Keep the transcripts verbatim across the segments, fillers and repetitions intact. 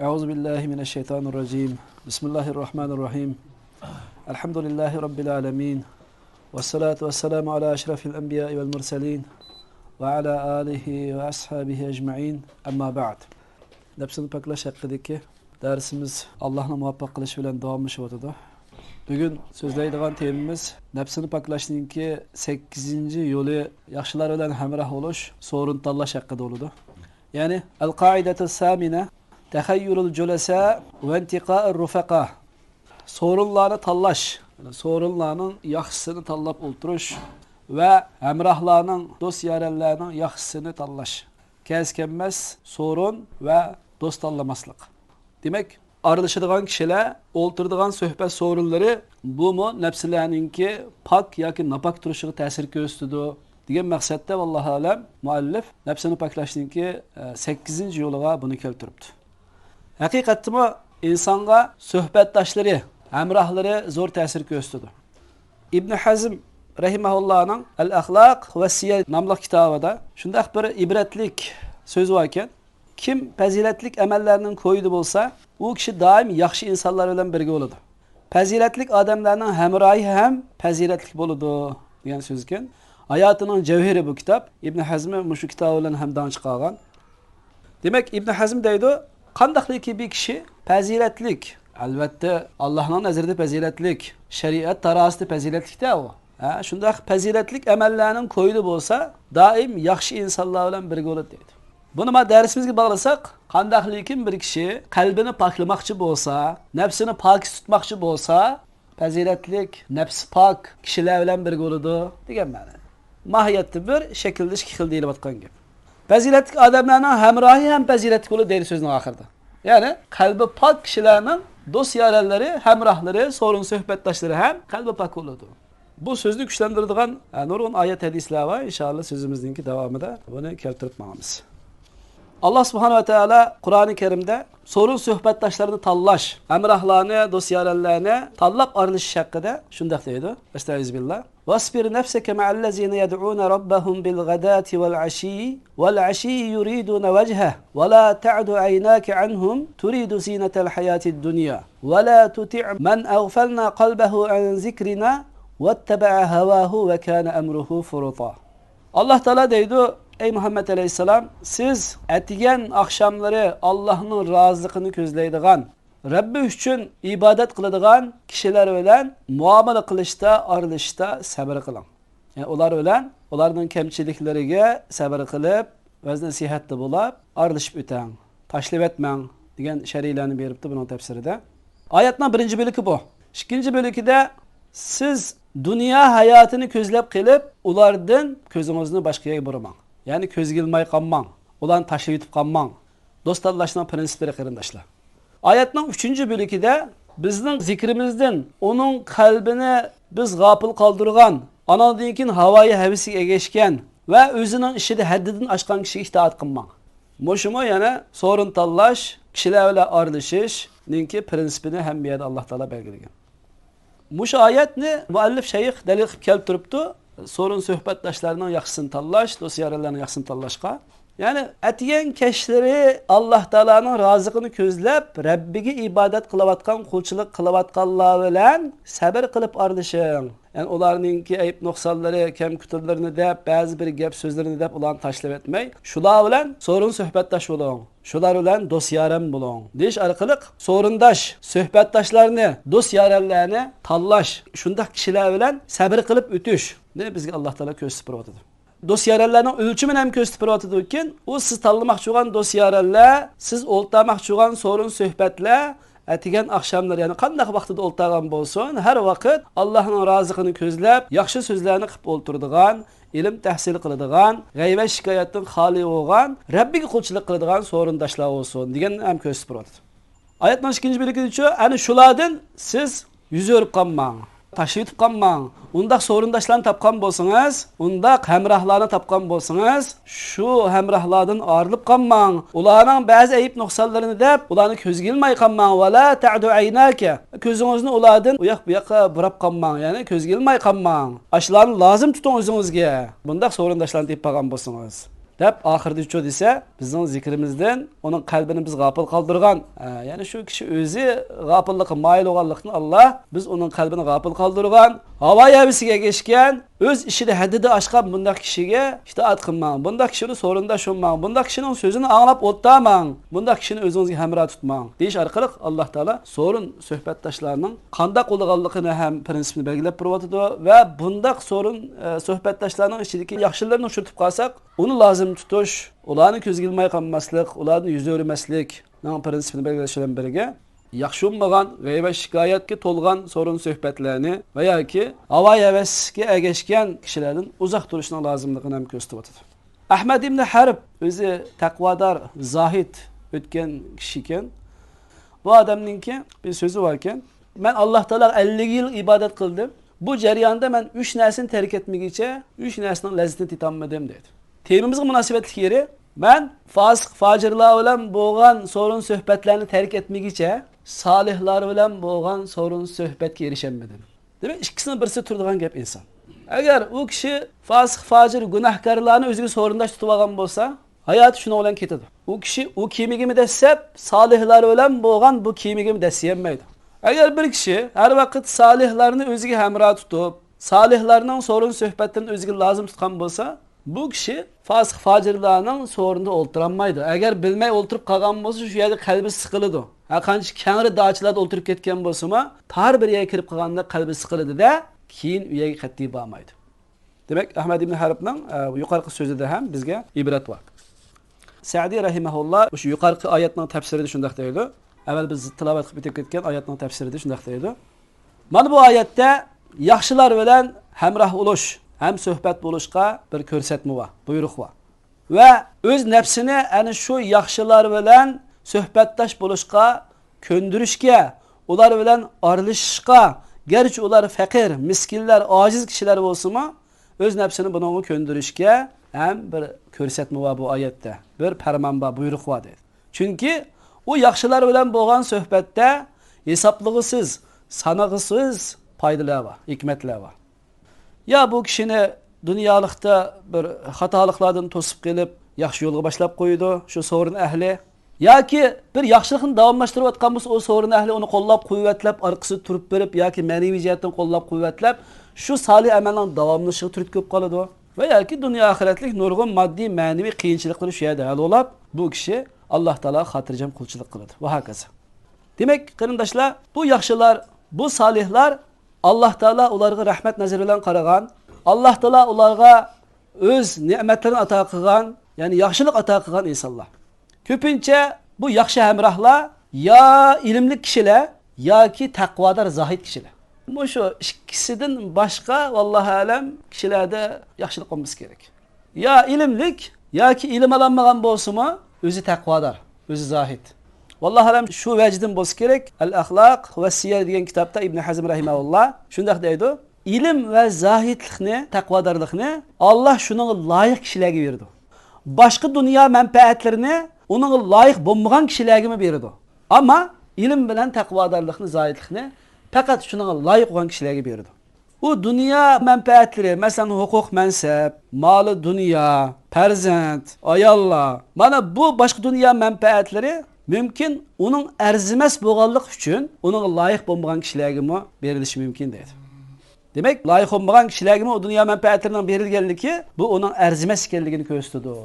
أعوذ بالله من الشيطان الرجيم. بسم الله الرحمن الرحيم. الحمد لله رب العالمين. والصلاة والسلام على أشرف الأنبياء والمرسلين وعلى آله وأصحابه أجمعين. أما بعد. نەپسىنى پاكلاش ھەققىدىكى دەرسىمىز ئاللاھنىڭ مۇۋەپپەق قىلىشى بىلەن داۋاملىشىۋاتىدۇ. بۈگۈن سۆزلەيدىغان تېمىمىز نەپسىنى پاكلاشنىڭكى سەككىزىنچى يولى، ياخشىلار بىلەن ھەمراھ بولۇش، سورۇن تاللاش ھەققىدە بولىدۇ. يەنى، القاعدة الثامنة، تخير الجلساء وانتقاء الرفقاء. سورۇنلارنى تاللاش، سورۇنلارنىڭ ياخشىسىنى تاللاپ ئولتۇرۇش ۋە ھەمراھلارنىڭ، دوست-يارەنلەرنىڭ ياخشىسىنى تاللاش. كەس-كەممەس سورۇن ۋە دوست تاللىماسلىق. دېمەك، ئارىلىشىدىغان كىشىلەر، ئولتۇرىدىغان سۆھبەت سورۇنلىرى، بۇمۇ نەپسلەرنىڭكى پاك ياكى ناپاك تۇرۇشىغا تەسىر كۆرسىتىدۇ، دېگەن مەقسەتتە، ۋاللاھۇ ئەلەم، مۇئەللىف نەپسىنى پاكلاشنىڭكى، ئە، سەككىزىنچى يولىغا بۇنى كەلتۈرۈپتۇ. ھەقىقەتتىمۇ ئىنسانغا سۆھبەتداشلىرى، ھەمراھلىرى زور تەسىر كۆرسىتىدۇ. ئىبن ھەزم رەھىمەھۇللانىڭ ئەل ئەخلاق ۋە سىيەر ناملىق كىتابىدا شۇنداق بىر ئىبرەتلىك سۆزى باركەن، كىم پەزىلەتلىك ئەمەللەرنىڭ كويىدا بولسا، ئۇ كىشى دائىم ياخشى ئىنسانلار بىلەن بىرگە بولىدۇ. پەزىلەتلىك ئادەملەرنىڭ ھەمراھى ھەم پەزىلەتلىك بولىدۇ، دېگەن سۆزكەن. ھاياتىنىڭ جەۋھىرى بۇ كىتاب. ئىبن ھەزمى مۇشۇ كىتابى بىلەن ھەم داڭ چىقارغان. دېمەك، ئىبن ھەزم دەيدۇ، قانداقلىكى بىر كىشى پەزىلەتلىك، ئەلۋەتتە، ئاللاھنىڭ نەزىرىدە پەزىلەتلىك، شەرىئەت تارازىسىدا پەزىلەتلىك-دە ئۇ. ھە، شۇنداق پەزىلەتلىك ئەمەللەرنىڭ كويىدا بولسا، دائىم ياخشى ئىنسانلار بىلەن بىرگە بولىدۇ دەيدۇ. بۇنى ما دەرسىمىزگە باغلىساق، قانداقلىكىن بىر كىشى قەلبىنى پاكلىماقچى بولسا، نەپسىنى پاكىز تۇتماقچى بولسا، پەزىلەتلىك، نەپسى پاك كىشىلەر بىلەن بىرگە بولىدۇ، دېگەن مەنە. ماھىيەتتە بىر، شەكىلدە ئىككى خىل دېيىلىۋاتقان گەپ. پەزىلەتلىك ئادەملەرنىڭ ھەمراھى ھەم پەزىلەتلىك بولىدۇ دەيدۇ سۆزنىڭ ئاخىرىدا. يەنى قەلبى پاك كىشىلەرنىڭ دوست-يارەنلىرى، ھەمراھلىرى، سورۇن سۆھبەتداشلىرى ھەم قەلبى پاك بولىدۇ. بۇ سۆزنى كۈچلەندۈرىدىغان، ئە، نۇرغۇن ئايەت، ھەدىسلەر بار. ئىنشائاللا، سۆزىمىزنىڭكى داۋامىدا بۇنى كەلتۈرۈپ ماڭىمىز. ئاللا سۇبھانەھۇ ۋە تائالا قۇرئانى كەرىمدە سورۇن سۆھبەتداشلارنى تاللاش، ھەمراھلارنى، دوست-يارەنلەرنى تاللاپ ئارىلىشىش ھەققىدە شۇنداق دەيدۇ. ئەستەئىزۇبىللا. واصبر نفسك مع الذين يدعون ربهم بالغداة والعشي والعشي يريدون وجهه ولا تعد عيناك عنهم تريد زينة الحياة الدنيا ولا تطع من أغفلنا قلبه عن ذكرنا واتبع هواه وكان أمره فرطا. ئاللا تائالا دەيدۇ، ئەي مۇھەممەد ئەلەيھىسسالام، سىز ئەتىگەن ئاخشاملىرى ئاللانىڭ رازىلىقىنى كۆزلەيدىغان، رەببى ئۈچۈن ئىبادەت قىلىدىغان كىشىلەر بىلەن مۇئامىلە قىلىشتا، ئارىلىشىشتا سەۋر قىلىڭ. يەنى ئۇلار بىلەن ئۇلارنىڭ كەمچىلىكلىرىگە سەۋر قىلىپ، ۋەز-نەسىھەتتە بولاپ، ئارىلىشىپ ئۆتەڭ. تاشلىۋەتمەڭ دېگەن شەرھلەرنى بېرىپتۇ بۇنىڭ تەپسىرىدە. ئايەتنىڭ بىرىنچى بۆلىكى بۇ. ئىككىنچى بۆلىكىدە سىز دۇنيا ھاياتىنى كۆزلەپ قېلىپ، ئۇلاردىن كۆزىڭىزنى باشقا يەرگە بۇرىماڭ. يەنى كۆزگە ئىلماي قالماڭ. ئۇلارنى تاشلىۋېتىپ قالماڭ. دوست تاللاشنىڭ پرىنسىپلىرى، قېرىنداشلار. ئايەتنىڭ ئۈچىنچى بۆلىكىدە بىزنىڭ زىكرىمىزدىن، ئۇنىڭ قەلبىنى بىز غاپىل قالدۇرغان، ئاناندىن كېيىن ھاۋايى ھەۋىسىگە ئەگەشكەن ۋە ئۆزىنىڭ ئىشىدا ھەددىدىن ئاشقان كىشىگە ئىتائەت قىلماڭ. مۇشۇمۇ يەنە سورۇن تاللاش، كىشىلەر بىلەن ئارىلىشىشنىڭكى پرىنسىپىنى ھەممە يەردە ئاللا تائالا بەلگىلىگەن. مۇشۇ ئايەتنى مۇئەللىپ شەيخ دەلىل قىلىپ كەلتۈرۈپتۇ. سورۇن سۆھبەتداشلارنىڭ ياخشىسىنى تاللاش، دوست-يارەنلەرنىڭ ياخشىسىنى تاللاشقا. يەنى ئەتىگەن كەچلىرى ئاللا تائالانىڭ رازىلىقىنى كۆزلەپ، رەببىگە ئىبادەت قىلىۋاتقان، قۇلچىلىق قىلىۋاتقانلار بىلەن سەۋر قىلىپ ئارىلىشىڭ. يەنى ئۇلارنىڭكى ئەيىب-نۇقسانلىرى، كەم-كۆتۈرلىرىنى دەپ، بەزى بىر گەپ-سۆزلىرىنى دەپ ئۇلارنى تاشلىۋەتمەي، شۇلار بىلەن سورۇن سۆھبەتداش بولۇڭ. شۇلار بىلەن دوست-يارەن بولۇڭ دېيىش ئارقىلىق، سورۇنداش، سۆھبەتداشلارنى، دوست-يارەنلەرنى تاللاش، شۇنداق كىشىلەر بىلەن سەبرى قىلىپ ئۆتۈشنى بىزگە ئاللا تائالا كۆرسىتىپ بېرىۋاتىدۇ. دوست-يارەنلەرنىڭ ئۆلچىمىنى ھەم كۆرسىتىپ بېرىۋاتىدۇكىن، ئۇ سىز تاللىماقچى بولغان دوست-يارەنلەر، سىز ئولتۇرماقچى بولغان سورۇن سۆھبەتلەر، ئەتىگەن ئاخشاملىرى، يەنى قانداق ۋاقتىدا ئولتۇرغان بولسۇن، ھەر ۋاقىت ئاللانىڭ رازىلىقىنى كۆزلەپ، ياخشى سۆزلەرنى قىلىپ ئولتۇرىدىغان، ئىلىم تەھسىل قىلىدىغان، غەيۋەت-شىكايەتتىن خالىي بولغان، رەببىگە قۇلچىلىق قىلىدىغان سورۇنداشلار بولسۇن دېگەننى ھەم كۆرسىتىپ بېرىۋاتىدۇ. ئايەتنىڭ ئىككىنچى بۆلىكىدىچۇ، ئەنە شۇلاردىن سىز يۈز ئۆرۈپ قالماڭ، تاشلىۋېتىپ قالماڭ. ئۇنداق سورۇنداشلارنى تاپقان بولسىڭىز، ئۇنداق ھەمراھلارنى تاپقان بولسىڭىز، شۇ ھەمراھلاردىن ئايرىلىپ قالماڭ. ئۇلارنىڭ بەزى ئەيىب-نۇقسانلىرىنى دەپ، ئۇلارنى كۆزگە ئىلماي قالماڭ. ۋەلا تەدۇ ئەيناكە. كۆزىڭىزنى ئۇلاردىن ئۇ ياق بۇ ياققا بۇراپ قالماڭ، يەنى كۆزگە ئىلماي قالماڭ. ئاشۇلارنى لازىم تۇتۇڭ ئۆزىڭىزگە، بۇنداق سورۇنداشلارنى تېپىپ قالغان بولسىڭىز. دەپ ئاخىرىدىچۇ دېسە، بىزنىڭ زىكرىمىزدىن ئۇنىڭ قەلبىنى بىز غاپىل قالدۇرغان. ھە، يەنى شۇ كىشى ئۆزى غاپىللىققا مايىل بولغانلىقتىن، ئاللا بىز ئۇنىڭ قەلبىنى غاپىل قالدۇرغان، ھاۋا ھەۋىسىگە ئەگەشكەن، ئۆز ئىشىدا ھەددىدىن ئاشقان بۇنداق كىشىگە ئىتائەت قىلماڭ، بۇنداق كىشىنى سورۇنداش قىلماڭ، بۇنداق كىشىنىڭ سۆزىنى ئاڭلاپ ئولتۇرماڭ، بۇنداق كىشىنى ئۆزىڭىزگە ھەمراھ تۇتماڭ دېيىش ئارقىلىق، ئاللا تائالا سورۇن سۆھبەتداشلارنىڭ قانداق بولىدىغانلىقىنى ھەم پرىنسىپنى بەلگىلەپ بېرىۋاتىدۇ ۋە بۇنداق سورۇن، ئە، سۆھبەتداشلارنىڭ ئىچىدىكى ياخشىلىرىنى ئۇچرىتىپ قالساق، ئۇنى لازىم تۇتۇش، ئۇلارنى كۆزگە ئىلماي قالماسلىق، ئۇلاردىن يۈز ئۆرۈمەسلىكنىڭ پرىنسىپىنى بەلگىلەش بىلەن بىرگە، ياخشى بولمىغان، غەيۋەت-شىكايەتكە تولغان سورۇن-سۆھبەتلەرنى ۋە ياكى ھاۋا-ھەۋەسكە ئەگەشكەن كىشىلەردىن ئۇزاق تۇرۇشنىڭ لازىملىقىنى ھەم كۆرسىتىۋاتىدۇ. ئەھمەد ئىبنى ھەرب ئۆزى تەقۋادار، زاھىد ئۆتكەن كىشى ئىكەن. بۇ ئادەمنىڭكى بىر سۆزى باركەن، مەن ئاللا تائالاغا ئەللىك يىل ئىبادەت قىلدىم. بۇ جەرياندا مەن ئۈچ نەرسىنى تەرك ئەتمىگىچە ئۈچ نەرسىنىڭ لەززىتىنى تېتالمىدىم، دېدى. تېمىمىزغا مۇناسىۋەتلىك يېرى، مەن فاسىق-فاجىرلار بىلەن بولغان سورۇن-سۆھبەتلەرنى تەرك ئەتمىگىچە سالىھلار بىلەن بولغان سورۇن-سۆھبەتكە ئېرىشەلمىدىم. دېمەك، ئىككىسىنىڭ بىرسى تۇرىدىغان گەپ ئىنسان. ئەگەر ئۇ كىشى فاسىق-فاجىر، گۇناھكارلارنى ئۆزىگە سورۇنداش تۇتۇۋالغان بولسا، ھاياتى شۇنىڭ بىلەن كېتىدۇ. ئۇ كىشى ئۇ كېمىگىمۇ دەسسەپ، سالىھلار بىلەن بولغان بۇ كېمىگىمۇ دەسسىيەلمەيدۇ. ئەگەر بىر كىشى ھەر ۋاقىت سالىھلارنى ئۆزىگە ھەمراھ تۇتۇپ، سالىھلارنىڭ سورۇن-سۆھبەتلىرىنى ئۆزىگە لازىم تۇتقان بولسا، بۇ كىشى فاسىق-فاجىرلارنىڭ سورۇنىدا ئولتۇرالمايدۇ. ئەگەر بىلمەي ئولتۇرۇپ قالغان بولسا، شۇ يەردە قەلبى سىقىلىدۇ. ھەرقانچە كەڭرى داچىلاردا ئولتۇرۇپ كەتكەن بولسىمۇ، تار بىر يەرگە كىرىپ قالغاندا قەلبى سىقىلىدۇ-دە، كېيىن ئۇ يەرگە قەتئىي بارمايدۇ. دېمەك، ئەھمەد ئىبن ھەربنىڭ، ئە، يۇقىرىقى سۆزىدە ھەم بىزگە ئىبرەت بار. سەئدى رەھىمەھۇللا مۇشۇ يۇقىرىقى ئايەتنىڭ تەپسىرىدە شۇنداق دەيدۇ. ئەۋۋەل بىز تىلاۋەت قىلىپ ئۆتۈپ كەتكەن ئايەتنىڭ تەپسىرىدە شۇنداق دەيدۇ. مانا بۇ ئايەتتە ياخشىلار بىلەن ھەمراھ بولۇش ھەم سۆھبەت بولۇشقا بىر كۆرسەتمە بار، بۇيرۇق بار. ۋە ئۆز نەپسىنى ئەنە شۇ ياخشىلار بىلەن سۆھبەتداش بولۇشقا كۆندۈرۈشكە، ئۇلار بىلەن ئارىلىشىشقا، گەرچە ئۇلار پەقىر، مىسكىنلەر، ئاجىز كىشىلەر بولسىمۇ، ئۆز نەپسىنى بۇنىڭغا كۆندۈرۈشكە ھەم بىر كۆرسەتمە بار بۇ ئايەتتە، بىر پەرمان بار، بۇيرۇق بار دەيدۇ. چۈنكى ئۇ ياخشىلار بىلەن بولغان سۆھبەتتە ھېسابلىغۇسىز، سانىغۇسىز پايدىلار بار، ھېكمەتلەر بار. يا بۇ كىشىنى دۇنيالىقتا بىر خاتالىقلاردىن توسۇپ قېلىپ، ياخشى يولغا باشلاپ قويىدۇ شۇ سورۇن ئەھلى. ياكى بىر ياخشىلىقنى داۋاملاشتۇرۇۋاتقان بولسا، ئۇ سورۇن ئەھلى ئۇنى قوللاپ-قۇۋۋەتلەپ، ئارقىسىدا تۇرۇپ بېرىپ ياكى مەنىۋى جەھەتتىن قوللاپ-قۇۋۋەتلەپ، شۇ سالىھ ئەمەلنىڭ داۋاملىشىشىغا تۈرتكە بولۇپ قالىدۇ. ۋە ياكى دۇنيا ئاخىرەتلىك نۇرغۇن ماددىي، مەنىۋى قىيىنچىلىقلىرى شۇ يەردە ھەل بولۇپ، بۇ كىشى ئاللا تائالاغا خاتىرجەم قۇلچىلىق قىلىدۇ ۋە ھاكازا. دېمەك، قېرىنداشلار، بۇ ياخشىلار، بۇ سالىھلار ئاللا تائالا ئۇلارغا رەھمەت نەزىرى بىلەن قارىغان، ئاللا تائالا ئۇلارغا ئۆز نېمەتلىرىنى ئاتا قىلغان، يەنى ياخشىلىق ئاتا قىلغان ئىنسانلار. كۆپىنچە بۇ ياخشى ھەمراھلار يا ئىلىملىك كىشىلەر ياكى تەقۋادار زاھىد كىشىلەر. مۇشۇ ئىككىسىدىن باشقا، ۋاللاھۇ ئەلەم، كىشىلەردە ياخشىلىق بولمىسا كېرەك. يا ئىلىملىك ياكى ئىلىم ئالالمىغان بولسىمۇ، ئۆزى تەقۋادار، ئۆزى زاھىد. ۋاللاھۇ ئەلەم، شۇ ۋەجىدىن بولسا كېرەك. ئەل ئەخلاق ۋە سىيەر دېگەن كىتابتا ئىبنى ھەزم رەھىمەھۇللا شۇنداق دەيدۇ، ئىلىم ۋە زاھىدلىقنى، تەقۋادارلىقنى ئاللا شۇنىڭغا لايىق كىشىلەرگە بېرىدۇ. باشقا دۇنيا مەنپەئەتلىرىنى ئۇنىڭغا لايىق بولمىغان كىشىلەرگىمۇ بېرىدۇ. ئەمما ئىلىم بىلەن تەقۋادارلىقنى، زاھىدلىقنى پەقەت شۇنىڭغا لايىق بولغان كىشىلەرگە بېرىدۇ. ئۇ دۇنيا مەنپەئەتلىرى، مەسىلەن، ھوقۇق-مەنسەپ، مالى دۇنيا، پەرزەنت، ئاياللار، مانا بۇ باشقا دۇنيا مەنپەئەتلىرى مۇمكىن ئۇنىڭ ئەرزىمەس بولغانلىقى ئۈچۈن ئۇنىڭغا لايىق بولمىغان كىشىلەرگىمۇ بېرىلىشى مۇمكىن دەيدۇ. دېمەك، لايىق بولمىغان كىشىلەرگىمۇ ئۇ دۇنيا مەنپەئەتلىرىنىڭ بېرىلگەنلىكى بۇ ئۇنىڭ ئەرزىمەس ئىكەنلىكىنى كۆرسىتىدۇ.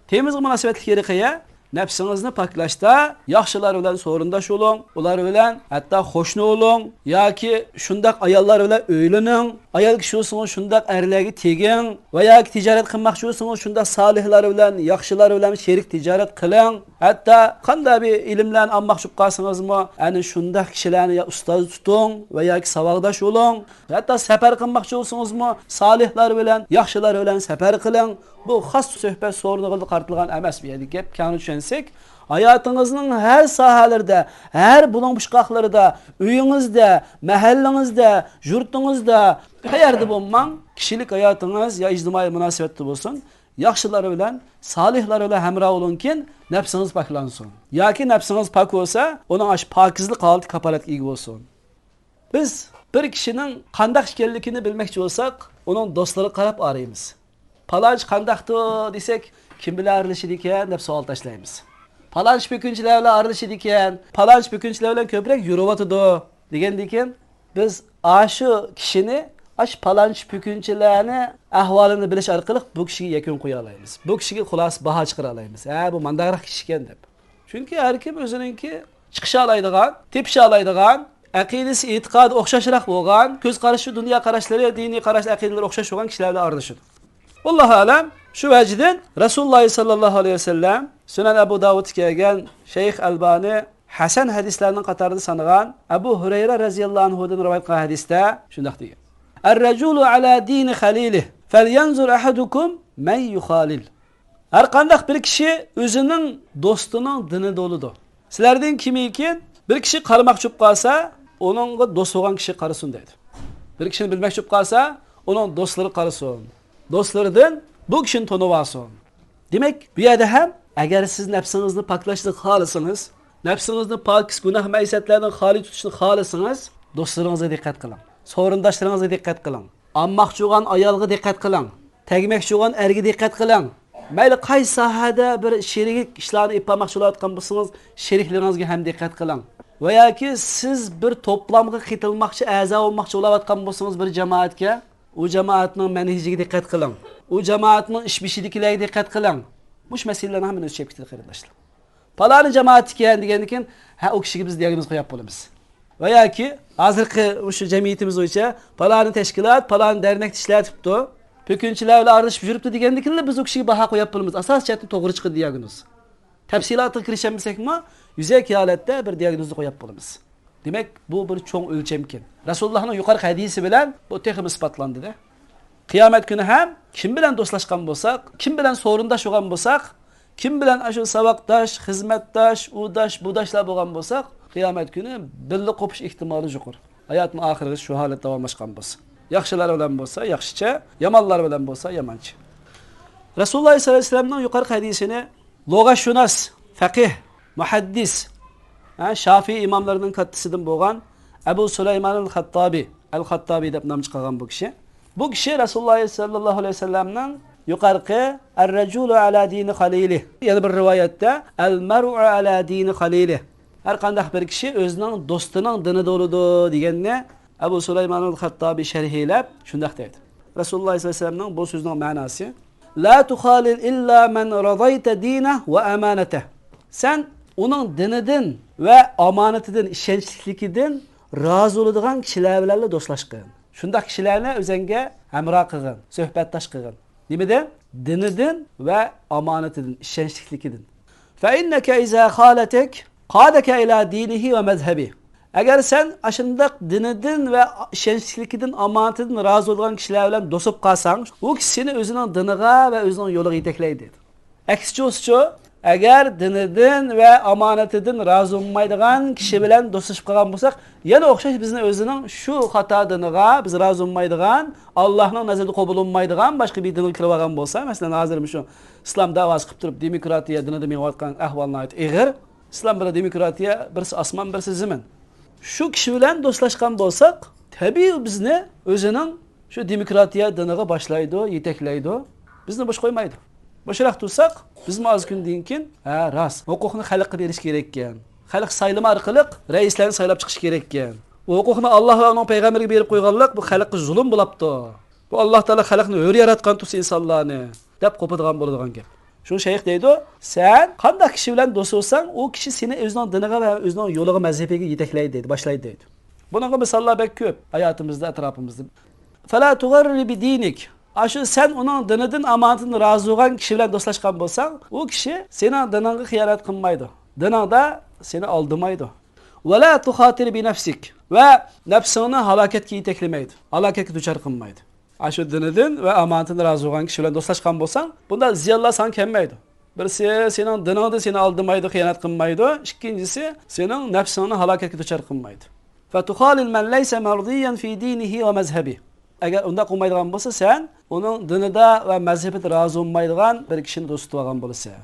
تېمىمىزغا مۇناسىۋەتلىك يېرى قەيەر؟ نەپسىڭىزنى پاكلاشتا ياخشىلار بىلەن سورۇنداش بولۇڭ، ئۇلار بىلەن ھەتتا قوشنا بولۇڭ ياكى شۇنداق ئاياللار بىلەن ئۆيلىنىڭ. ئايال كىشى بولسىڭىز، شۇنداق ئەرلەرگە تېگىڭ ۋە ياكى تىجارەت قىلماقچى بولسىڭىز، شۇنداق سالىھلار بىلەن، ياخشىلار بىلەن شېرىك تىجارەت قىلىڭ. ھەتتا قانداق بىر ئىلىملەرنى ئالماقچى بولۇپ قالسىڭىزمۇ، ئەنە شۇنداق كىشىلەرنى يا ئۇستاز تۇتۇڭ ۋە ياكى ساۋاقداش بولۇڭ. ھەتتا سەپەر قىلماقچى بولسىڭىزمۇ، سالىھلار بىلەن، ياخشىلار بىلەن سەپەر قىلىڭ. بۇ خاس سۆھبەت سورۇنىغا قارىتىلغان ئەمەس بۇ يەردىكى گەپ. كەڭرى چۈشەنسەك، ھاياتىڭىزنىڭ ھەر ساھەلىرىدە، ھەر بۇلۇڭ-پۇچقاقلىرىدا، ئۆيىڭىزدە، مەھەللىڭىزدە، يۇرتىڭىزدا، قەيەردە بولماڭ، كىشىلىك ھاياتىڭىز يا ئىجتىمائىي مۇناسىۋەتتە بولسۇن، ياخشىلار بىلەن، سالىھلار بىلەن ھەمراھ بولۇڭكىن، نەپسىڭىز پاكلانسۇن. ياكى نەپسىڭىز پاك بولسا، ئۇنىڭ ئاشۇ پاكىزلىق ھالىتى كاپالەتكە ئىگە بولسۇن. بىز بىر كىشىنىڭ قانداق ئىكەنلىكىنى بىلمەكچى بولساق، ئۇنىڭ دوستلىرىغا قاراپ ئارايمىز. پالانچى قانداقتۇ دېسەك، كىم بىلەن ئارىلىشىدىكەن دەپ سوئال تاشلايمىز. پالانچى پۈكۈنچىلەر بىلەن ئارىلىشىدىكەن، پالانچى پۈكۈنچىلەر بىلەن كۆپرەك يۈرۈۋاتىدۇ دېگەندىكىن، بىز ئاشۇ كىشىنى، ئاشۇ پالانچى پۈكۈنچىلەرنى ئەھۋالىنى بىلىش ئارقىلىق بۇ كىشىگە يەكۈن قويالايمىز. بۇ كىشىگە خۇلاسە باھا چىقىرالايمىز. ھە، بۇ مانداقراق كىشىكەن دەپ. چۈنكى ھەر كىم ئۆزىنىڭكى چىقىشالايدىغان، تېپىشالايدىغان، ئەقىدىسى، ئېتىقادى ئوخشاشراق بولغان، كۆز قارىشى، دۇنيا قاراشلىرى، دىنىي قاراش، ئەقىدىلىرى ئوخشاش بولغان كىشىلەر بىلەن ئارىلىشىدۇ. ۋاللاھۇ ئەلەم، شۇ ۋەجىدىن رەسۇلۇللاھ ساللاللاھۇ ئەلەيھى ۋەسەللەم، سۈنەن ئەبۇ داۋۇدتا كەلگەن، شەيخ ئەلبانى ھەسەن ھەدىسلەرنىڭ قاتارىدا سانىغان ئەبۇ ھۇرەيرە رەزىياللاھۇ ئەنھۇدىن رىۋايەت قىلغان ھەدىستە شۇنداق دېگەن: «الرجل على دين خليله، فلينظر أحدكم من يخالل.» ھەر قانداق بىر كىشى ئۆزىنىڭ دوستىنىڭ دىنىدا بولىدۇ. سىلەردىن كىمكىن بىر كىشى قارىماقچى بولۇپ قالسا، ئۇنىڭغا دوست بولغان كىشى قارىسۇن دەيدۇ. بىر كىشىنى بىلمەكچى بولۇپ قالسا، ئۇنىڭ دوستلىرى قارىسۇن. دوستلىرىدىن بۇ كىشىنى تونۇۋالسۇن. دېمەك، بۇ يەردە ھەم، ئەگەر سىز نەپسىڭىزنى پاكلاشنى خالىسىڭىز، نەپسىڭىزنى پاكىز، گۇناھ مەيسەتلەردىن خالىي تۇتۇشنى خالىسىڭىز، دوستلىرىڭىزغا دىققەت قىلىڭ. سورۇنداشلىرىڭىزغا دىققەت قىلىڭ. ئالماقچى بولغان ئايالغا دىققەت قىلىڭ. تەگمەكچى بولغان ئەرگە دىققەت قىلىڭ. مەيلى قايسى ساھەدە بىر شېرىك ئىشلارنى ئېلىپ بارماقچى بولۇۋاتقان بولسىڭىز، شېرىكلىرىڭىزگە ھەم دىققەت قىلىڭ. ۋە ياكى سىز بىر توپلامغا قېتىلماقچى، ئەزا بولماقچى بولۇۋاتقان بولسىڭىز بىر جامائەتكە، ئۇ جامائەتنىڭ مەنھىجىگە دىققەت قىلىڭ. ئۇ جامائەتنىڭ ئىش بېشىدىكىلەرگە دىققەت قىلىڭ. مۇشۇ مەسىلىلەرنىڭ ھەممىنى ئۆز ئىچىگە ئەپ كېتىدۇ، قېرىنداشلار. پالانى جامائەتتىكەن دېگەندىن كېيىن، ھە، ئۇ كىشىگە بىز دىياگنوز قويۇپ بولىمىز. ۋە ياكى ھازىرقى مۇشۇ جەمئىيىتىمىز بويىچە پالانى تەشكىلات، پالانى دەرنەكتە ئىشلەتىپتۇ، پۈكۈنچىلەر بىلەن ئارىلىشىپ يۈرۈپتۇ دېگەندىكىنلا بىز ئۇ كىشىگە باھا قويۇپ بولىمىز. ئاساسىي جەھەتتىن توغرا چىقىدۇ دىياگنوز. تەپسىلاتىغا كىرىشەلمىسەكمۇ، يۈزەكى ھالەتتە بىر دىياگنوزنى قويۇپ بولىمىز. دېمەك، بۇ بىر چوڭ ئۆلچەمكەن. رەسۇلۇللاھنىڭ يۇقىرىقى ھەدىسى بىلەن بۇ تېخىمۇ ئىسپاتلاندى-دە. قىيامەت كۈنى ھەم كىم بىلەن دوستلاشقان بولساق، كىم بىلەن سورۇنداش بولغان بولساق، كىم بىلەن ئاشۇ ساۋاقداش، خىزمەتداش، ئۇداش، بۇداشلار بولغان بولساق، قىيامەت كۈنى بىللە قوپۇش ئېھتىمالى يۇقىرى. ھاياتنىڭ ئاخىرىغىچە شۇ ھالەت داۋاملاشقان بولسا، ياخشىلار بىلەن بولسا ياخشىچە، يامانلار بىلەن بولسا يامانچە. رەسۇلۇللاھ سەللەللاھۇ ئەلەيھى ۋەسەللەمنىڭ يۇقىرىقى ھەدىسىنى لۇغەتشۇناس، فەقىھ، مۇھەددىس، ھە، شافىئىي ئىماملىرىنىڭ كاتتىسىدىن بولغان ئەبۇ سۇلايمانىل خەتتابى، ئەل خەتتابى دەپ نام چىقارغان بۇ كىشى. بۇ كىشى رەسۇلۇللاھ سەللەللاھۇ ئەلەيھى ۋەسەللەمنىڭ يۇقىرىقى «الرجل على دين خليله»، يەنە بىر رىۋايەتتە «المرء على دين خليله»، ھەر قانداق بىر كىشى ئۆزىنىڭ دوستىنىڭ دىنىدا بولىدۇ دېگەننى ئەبۇ سۇلايمانىل خەتتابى شەرھلەپ شۇنداق دەيدۇ. رەسۇلۇللاھ سەللەللاھۇ ئەلەيھى ۋەسەللەمنىڭ بۇ سۆزىنىڭ مەناسى، «لا تخالل إلا من رضيت دينه وأمانته». سەن ئۇنىڭ دىنىدىن ۋە ئامانىتىدىن، ئىشەنچلىكلىكىدىن رازى بولىدىغان كىشىلەر بىلەنلا دوستلاشقىن. شۇنداق كىشىلەرنى ئۆزۈڭگە ھەمراھ قىلغىن، سۆھبەتداش قىلغىن. نېمىدىن؟ دىنىدىن ۋە ئامانىتىدىن، ئىشەنچلىكلىكىدىن. فإنك إذا خاللته قادك إلى دينه ومذهبه. ئەگەر سەن ئاشۇنداق دىنىدىن ۋە ئىشەنچلىكلىكىدىن، ئامانىتىدىن رازى بولىدىغان كىشىلەر بىلەن دوست بولۇپ قالساڭ، ئۇ كىشى سېنى ئۆزىنىڭ دىنىغا ۋە ئۆزىنىڭ يولىغا يېتەكلەيدۇ، دېدى. ئەكسىچە بولسىچۇ، ئەگەر دىنىدىن ۋە ئامانىتىدىن رازى بولمايدىغان كىشى بىلەن دوستلىشىپ قالغان بولساق، يەنە ئوخشاش بىزنى ئۆزىنىڭ شۇ خاتا دىنىغا، بىز رازى بولمايدىغان، ئاللاھنىڭ نەزىرىدە قوبۇل بولمايدىغان باشقا بىر دىنغا كىرىپ ئالغان بولسا، مەسىلەن، ھازىر مۇشۇ ئىسلام دەۋاسى قىلىپ تۇرۇپ، دېموكراتىيە دىنىدا مېڭىۋاتقان ئەھۋال ناھايىتى ئېغىر. ئىسلام بىلەن دېموكراتىيە بىرسى ئاسمان، بىرسى زېمىن. شۇ كىشى بىلەن دوستلاشقان بولساق، تەبىئىي بىزنى ئۆزىنىڭ شۇ دېموكراتىيە دىنىغا باشلايدۇ، يېتەكلەيدۇ. بىزنى بوش قويمايدۇ. مۇشۇنداق تۇرساق، بىزمۇ ئاز كۈندىن كېيىن، ھە، راست، ھوقۇقنى خەلققە بېرىش كېرەككەن. خەلق سايلىما ئارقىلىق رەئىسلەرنى سايلاپ چىقىش كېرەككەن. بۇ ھوقۇقنى ئاللاھ ۋە ئۇنىڭ پەيغەمبىرىگە بېرىپ قويغانلىق، بۇ خەلققە زۇلۇم بولاپتۇ. بۇ ئاللاھ تائالا خەلقنى ھۆر ياراتقان تۇرسا ئىنسانلارنى، دەپ قوپىدىغان بولىدىغان گەپ. شۇڭا شەيخ دەيدۇ، سەن قانداق كىشى بىلەن دوست بولساڭ، ئۇ كىشى سېنى ئۆزىنىڭ دىنىغا ۋە ئۆزىنىڭ يولىغا، مەزھىپىگە يېتەكلەيدۇ دەيدۇ، باشلايدۇ دەيدۇ. بۇنىڭغا مىساللار بەك كۆپ ھاياتىمىزدا، ئەتراپىمىزدا. فلا تغتر بدينك. ئاشۇ سەن ئۇنىڭ دىنىدىن، ئامانىتىدىن رازى بولغان كىشى بىلەن دوستلاشقان بولساڭ، ئۇ كىشى سېنىڭ دىنىڭغا خىيانەت قىلمايدۇ. دىنىڭدا سېنى ئالدىمايدۇ. ولا تخاطر بنفسك. ۋە نەپسىڭنى ھالاكەتكە يېتەكلىمەيدۇ. ھالاكەتكە دۇچار قىلمايدۇ. ئاشۇ دىنىدىن ۋە ئامانىتىدىن رازى بولغان كىشى بىلەن دوستلاشقان بولساڭ، بۇنداق زىيانلار ساڭا كەلمەيدۇ. بىرسى، سېنىڭ دىنىڭدا سېنى ئالدىمايدۇ، خىيانەت قىلمايدۇ. ئىككىنچىسى، سېنىڭ نەپسىڭنى ھالاكەتكە دۇچار قىلمايدۇ. فتخالل من ليس مرضيا في دينه ومذهبه. ئەگەر ئۇنداق قىلمايدىغان بولسا، سەن ئۇنىڭ دىنىدا ۋە مەزھىپىدە رازى بولمايدىغان بىر كىشىنى دوست تۇتۇۋالغان بولىسەن.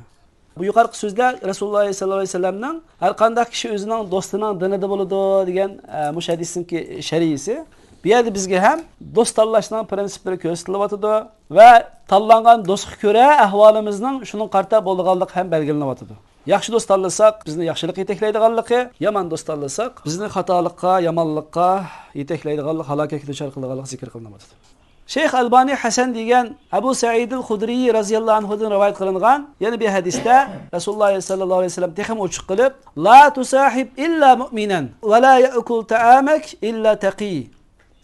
بۇ يۇقىرىقى سۆزلەر رەسۇلۇللاھ سەللەللاھۇ ئەلەيھى ۋەسەللەمنىڭ ھەر قانداق كىشى ئۆزىنىڭ دوستىنىڭ دىنىدا بولىدۇ دېگەن، ئە، مۇشۇ ھەدىسنىڭكى شەرھىسى. بۇ يەردە بىزگە ھەم دوست تاللاشنىڭ پرىنسىپلىرى كۆرسىتىلىۋاتىدۇ ۋە تاللانغان دوستقا كۆرە ئەھۋالىمىزنىڭ شۇنىڭغا قارىتا بولىدىغانلىقى ھەم بەلگىلىنىۋاتىدۇ. ياخشى دوست تاللىساق، بىزنى ياخشىلىققا يېتەكلەيدىغانلىقى، يامان دوست تاللىساق، بىزنى خاتالىققا، يامانلىققا يېتەكلەيدىغانلىق، ھالاكەتكە دۇچار قىلىدىغانلىق زىكىر قىلىنىۋاتىدۇ. شەيخ ئەلبانى ھەسەن دېگەن ئەبۇ سەئىدىل خۇدرىي رەزىياللاھۇ ئەنھۇدىن رىۋايەت قىلىنغان يەنە بىر ھەدىستە رەسۇلۇللا سەللەللاھۇ ئەلەيھى ۋەسەللەم تېخىمۇ ئوچۇق قىلىپ، لا تۇساھىب ئىللا مۇئمىنەن ۋە لا يەئكۇل تائامەك ئىللا تەقىي.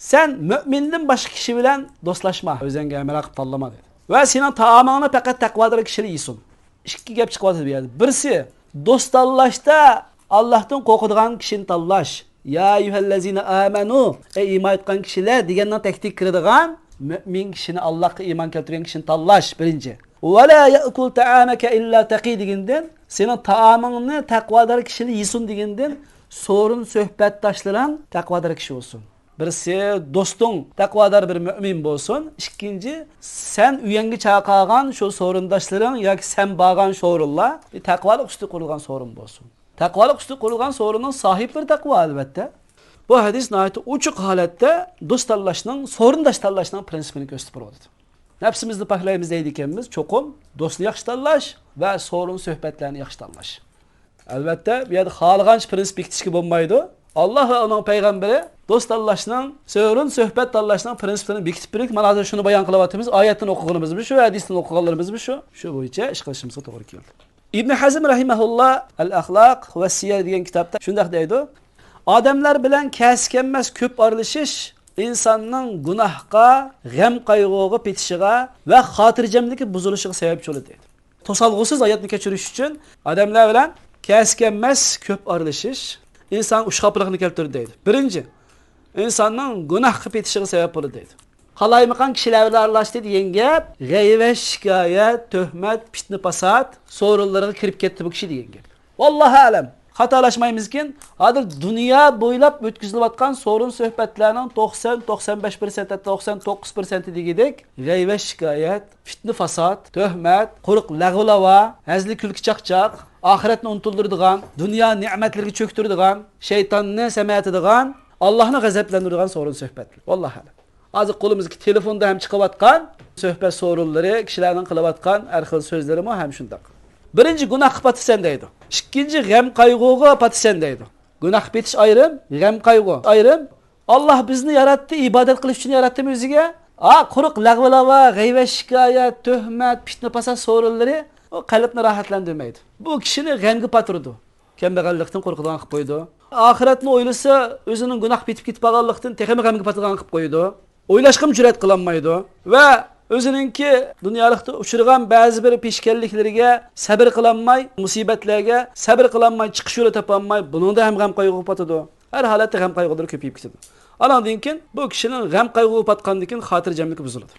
سەن مۆمىندىن باشقا كىشى بىلەن دوستلاشما، ئۆزۈڭگە ھەمراھ قىلىپ تاللىما، دېدى. ۋە سېنىڭ تائامىڭنى پەقەت تەقۋادار كىشىلا يېسۇن. ئىككى گەپ چىقىۋاتىدۇ بۇ يەردە. بىرسى، دوست تاللاشتا ئاللاھتىن قورقىدىغان كىشىنى تاللاش. يا ئەييۇھەللەزىنە ئامەنۇ، ئەي ئىمان ئېيتقان كىشىلەر دېگەننىڭ تەكتىگە كىرىدىغان مۆمىن كىشىنى، ئاللاھقا ئىمان كەلتۈرگەن كىشىنى تاللاش، بىرىنچى. ۋە لا يەئكۇل تائامەكە ئىللا تەقىي دېگەندىن، سېنىڭ تائامىڭنى تەقۋادار كىشىلا يېسۇن دېگەندىن، سورۇن سۆھبەتداشلىرىڭ تەقۋادار كىشى بولسۇن. بىرسى، دوستۇڭ تەقۋادار بىر مۆمىن بولسۇن. ئىككىنچى، سەن ئۆيۈڭگە چاقىرغان شۇ سورۇنداشلىرىڭ ياكى سەن بارغان سورۇنلار بىر تەقۋالىق ئۈستىگە قۇرۇلغان سورۇن بولسۇن. تەقۋالىق ئۈستىگە قۇرۇلغان سورۇننىڭ ساھىبلىرى تەقۋا، ئەلۋەتتە. بۇ ھەدىس ناھايىتى ئوچۇق ھالەتتە دوست تاللاشنىڭ، سورۇنداش تاللاشنىڭ پرىنسىپىنى كۆرسىتىپ بېرىۋاتىدۇ. نەپسىمىزنى پاكلايمىز دەيدىكەنمىز، چوقۇم دوستنى ياخشى تاللاش ۋە سورۇن سۆھبەتلەرنى ياخشى تاللاش. ئەلۋەتتە، بۇ يەردە خالىغانچە پرىنسىپ بېكىتىشكە بولمايدۇ. ئاللاھ ۋە ئۇنىڭ پەيغەمبىرى دوست تاللاشنىڭ، سورۇن سۆھبەت تاللاشنىڭ پرىنسىپلىرىنى بېكىتىپ بېرىپ، مانا ھازىر شۇنى بايان قىلىۋاتىمىز. ئايەتتىن ئوقۇغىنىمىزمۇ شۇ، ھەدىستىن ئوقۇغانلىرىمىزمۇ شۇ. شۇ بويىچە ئىش قىلىشىمىزغا توغرا كېلىدۇ. ئىبن ھەزم رەھىمەھۇللا ئەل-ئەخلاق ۋە سىيەر دېگەن كىتابتا شۇنداق دەيدۇ: ئادەملەر بىلەن كەسكەنمەس كۆپ ئارىلىشىش ئىنساننىڭ گۇناھقا، غەم-قايغۇغا پېتىشىغا ۋە خاتىرجەملىكى بۇزۇلۇشىغا سەۋەبچى بولىدۇ، دەيدۇ. توسالغۇسىز ھاياتنى كەچۈرۈش ئۈچۈن ئادەملەر بىلەن كەسكەنمەس كۆپ ئارىلىشىش ئىنسانغا ئۇششاقلىقنى كەلتۈرىدۇ، دەيدۇ. بىرىنچى، ئىنساننىڭ گۇناھقا پېتىشىغا سەۋەب بولىدۇ، دەيدۇ. قالايمىقان كىشىلەر بىلەن ئارىلاشتى دېگەن گەپ، غەيۋەت، شىكايەت، تۆھمەت، پىتنە-پاسات سورۇنلىرىغا كىرىپ كەتتى بۇ كىشى دېگەن گەپ. ۋاللاھۇ ئەلەم، خاتالاشمايمىزكىن، ھازىر دۇنيا بويلاپ ئۆتكۈزۈلۈۋاتقان سورۇن سۆھبەتلەرنىڭ توقسان، توقسان بەش پىرسەنت، ھەتتا توقسان توققۇز پىرسەنتى دېگۈدەك غەيۋەت، شىكايەت، پىتنە-پاسات، تۆھمەت، قۇرۇق لەغۋە-لاۋا، ھەزىل-كۈلكە-چاقچاق، ئاخىرەتنى ئۇنتۇلدۇرىدىغان، دۇنيا نېمەتلىرىگە چۆكتۈرىدىغان، شەيتاننى سەمەتىدىغان، ئاللاھنى غەزەپلەندۈرىدىغان سورۇن سۆھبەتلەر. ۋاللاھۇ ئەلەم. ھازىر قولىمىزدىكى تېلېفوندا ھەم چىقىۋاتقان سۆھبەت سورۇنلىرى، كىشىلەرنىڭ قىلىۋاتقان ھەر خىل سۆزلىرىمۇ ھەم شۇنداق. بىرىنچى، گۇناھقا پاتىسەن دەيدۇ. ئىككىنچى، غەم-قايغۇغا پاتىسەن دەيدۇ. گۇناھقا پېتىش ئايرىم، غەم-قايغۇ ئايرىم. ئاللاھ بىزنى ياراتتى، ئىبادەت قىلىش ئۈچۈن ياراتتىمۇ ئۆزىگە؟ ھا، قۇرۇق لەغۋە-لاۋا، غەيۋەت-شىكايەت، تۆھمەت، پىتنە-پاسات سورۇنلىرى ئۇ قەلبنى راھەتلەندۈرمەيدۇ. بۇ كىشىنى غەمگە پاتۇرىدۇ. كەمبەغەللىكتىن قورقىدىغان قىلىپ قويىدۇ. ئاخىرەتنى ئويلىسا، ئۆزىنىڭ گۇناھقا پېتىپ كېتىپ قالغانلىقتىن تېخىمۇ غەمگە پاتىدىغان قىلىپ قويىدۇ. ئويلاشقىمۇ جۈرئەت قىلالمايدۇ. ۋە ئۆزىنىڭكى دۇنيالىقتا ئۇچرىغان بەزى بىر پېشكەللىكلىرىگە سەبرى قىلالماي، مۇسىبەتلەرگە سەبرى قىلالماي، چىقىش يولى تاپالماي، بۇنىڭدا ھەم غەم-قايغۇغا پاتىدۇ. ھەر ھالەتتە غەم-قايغۇلىرى كۆپىيىپ كېتىدۇ. ئانىڭدىن كېيىن بۇ كىشىنىڭ غەم-قايغۇغا پاتقاندىن كېيىن خاتىرجەملىكى بۇزۇلىدۇ.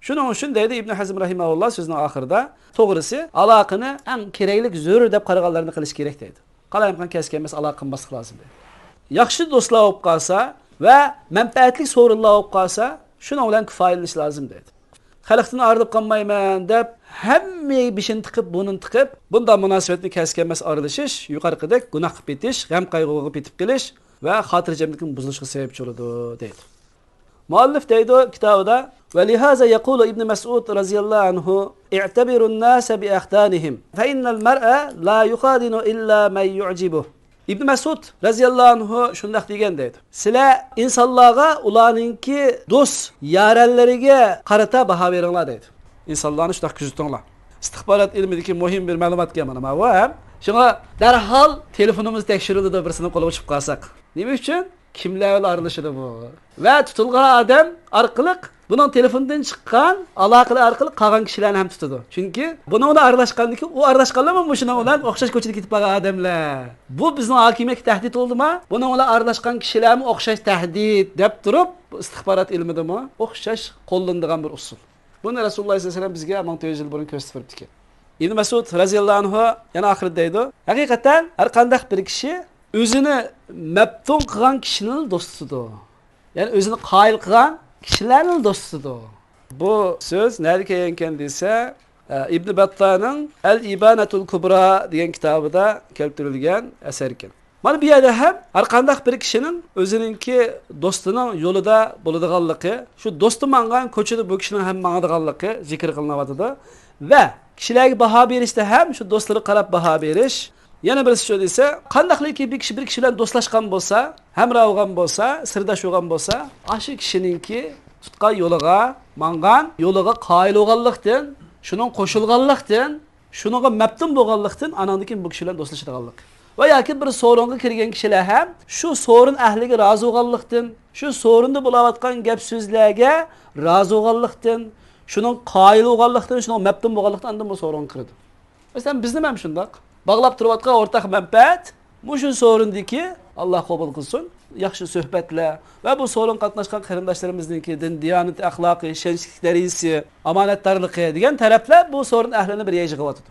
شۇنىڭ ئۈچۈن دەيدۇ ئىبن ھەزم رەھىمەھۇللا سۆزىنىڭ ئاخىرىدا، توغرىسى، ئالاقىنى ئەڭ كېرەكلىك، زۆرۈر دەپ قارىغانلارنى قىلىش كېرەك دەيدۇ. قالايمىقان كەسكەنمەس ئالاقە قىلماسلىق لازىم دەيدۇ. ياخشى دوستلار بولۇپ قالسا ۋە مەنپەئەتلىك سورۇنلار بولۇپ قالسا، شۇنىڭ بىلەن كۇپايىلىنىش لازىم دەيدۇ. خەلقتىن ئايرىلىپ قالمايمەن دەپ، ھەممىگە بېشىنى تىقىپ، بۇرنىنى تىقىپ، بۇنداق مۇناسىۋەتنى كەسكەنمەس ئارىلىشىش يۇقىرىقىدەك گۇناھقا پېتىش، غەم-قايغۇغا پېتىپ قېلىش ۋە خاتىرجەملىكنىڭ بۇزۇلۇشىغا سەۋەبچى بولىدۇ، دەيدۇ. مۇئەللىپ دەيدۇ كىتابىدا، ولهذا يقول ابن مسعود رضي الله عنه، اعتبروا الناس بأخدانهم، فإن المرء لا يخادن إلا من يعجبه. ئىبن مەسئۇد رەزىياللاھۇ ئەنھۇ شۇنداق دېگەن دەيدۇ. سىلەر ئىنسانلارغا ئۇلارنىڭكى دوست يارەنلىرىگە قارىتا باھا بېرىڭلار دەيدۇ. ئىنسانلارنى شۇنداق كۆزىتىڭلار. ئىستىخبارات ئىلمىدىكى مۇھىم بىر مەلۇماتكەن مانا بۇ ھەم. شۇڭا دەرھال تېلېفونىمىز تەكشۈرۈلىدۇ، بىرسىنىڭ قولىغا چۈشۈپ قالساق. نېمە ئۈچۈن؟ كىملەر بىلەن ئارىلىشىدۇ بۇ؟ ۋە تۇتۇلغان ئادەم ئارقىلىق، بۇنىڭ تېلېفوندىن چىققان ئالاقىلىرى ئارقىلىق قالغان كىشىلەرنى ھەم تۇتىدۇ. چۈنكى بۇنىڭ بىلەن ئارىلاشقاندىكى، ئۇ ئارىلاشقانلارمۇ مۇشۇنىڭ بىلەن ئوخشاش كوچىدا كېتىپ قالغان ئادەملەر. بۇ بىزنىڭ ھاكىمىيەتكە تەھدىت بولدىما؟ بۇنىڭ بىلەن ئارىلاشقان كىشىلەرمۇ ئوخشاش تەھدىت دەپ تۇرۇپ، ئىستىخبارات ئىلمىدىمۇ ئوخشاش قوللىنىدىغان بىر ئۇسۇل. بۇنى رەسۇلۇللاھ سەللەللاھۇ ئەلەيھى ۋەسەللەم بىزگە مىڭ تۆت يۈز يىل بۇرۇن كۆرسىتىپ بېرىپتىكەن. ئىبن مەسئۇد رەزىياللاھۇ ئەنھۇ يەنە ئاخىرىدا دەيدۇ، ھەقىقەتەن ھەر قانداق بىر كىشى ئۆزىنى مەپتۇن قىلغان كىشىنىلا دوست تۇتىدۇ. يەنى ئۆزىنى قايىل قىلغان كىشىلەرنىلا دوست تۇتىدۇ. بۇ سۆز نەدە كەلگەنكەن دېسە، ئىبن بەتتانىڭ ئەل ئىبانەتۇل كۇبرا دېگەن كىتابىدا كەلتۈرۈلگەن ئەسەركەن. مانا بۇ يەردە ھەم ھەر قانداق بىر كىشىنىڭ ئۆزىنىڭكى دوستىنىڭ يولىدا بولىدىغانلىقى، شۇ دوستى ماڭغان كوچىدا بۇ كىشىنىڭ ھەم ماڭىدىغانلىقى زىكىر قىلىنىۋاتىدۇ. ۋە كىشىلەرگە باھا بېرىشتە ھەم شۇ دوستلىرىغا قاراپ باھا بېرىش. يەنە بىرسى شۇ دېسە، قانداقلىكى بىر كىشى بىر كىشى بىلەن دوستلاشقان بولسا، ھەمراھ بولغان بولسا، سىرداش بولغان بولسا، ئاشۇ كىشىنىڭكى تۇتقان يولىغا، ماڭغان يولىغا قايىل بولغانلىقتىن، شۇنىڭ قوشۇلغانلىقتىن، شۇنىڭغا مەپتۇن بولغانلىقتىن، ئاناندىن كېيىن بۇ كىشى بىلەن دوستلىشىدىغانلىق. ۋە ياكى بىر سورۇنغا كىرگەن كىشىلەر ھەم شۇ سورۇن ئەھلىگە رازى بولغانلىقتىن، شۇ سورۇندا بولۇۋاتقان گەپ سۆزلەرگە رازى بولغانلىقتىن، شۇنىڭ قايىل بولغانلىقتىن، شۇنىڭ مەپتۇن بولغانلىقتىن ئاندىن بۇ سورۇنغا كىرىدۇ. مەسىلەن، بىزنىمۇ ھەم شۇنداق. باغلاپ تۇرۇۋاتقان ئورتاق مەنپەئەت، مۇشۇ سورۇندىكى، ئاللا قوبۇل قىلسۇن، ياخشى سۆھبەتلەر ۋە بۇ سورۇنغا قاتناشقان قېرىنداشلىرىمىزنىڭكى دىن دىيانىتى، ئەخلاقى، ئىشەنچلىك دەرىجىسى، ئامانەتدارلىقى دېگەن تەرەپلەر بۇ سورۇن ئەھلىنى بىر يەرگە يىغىۋاتىدۇ.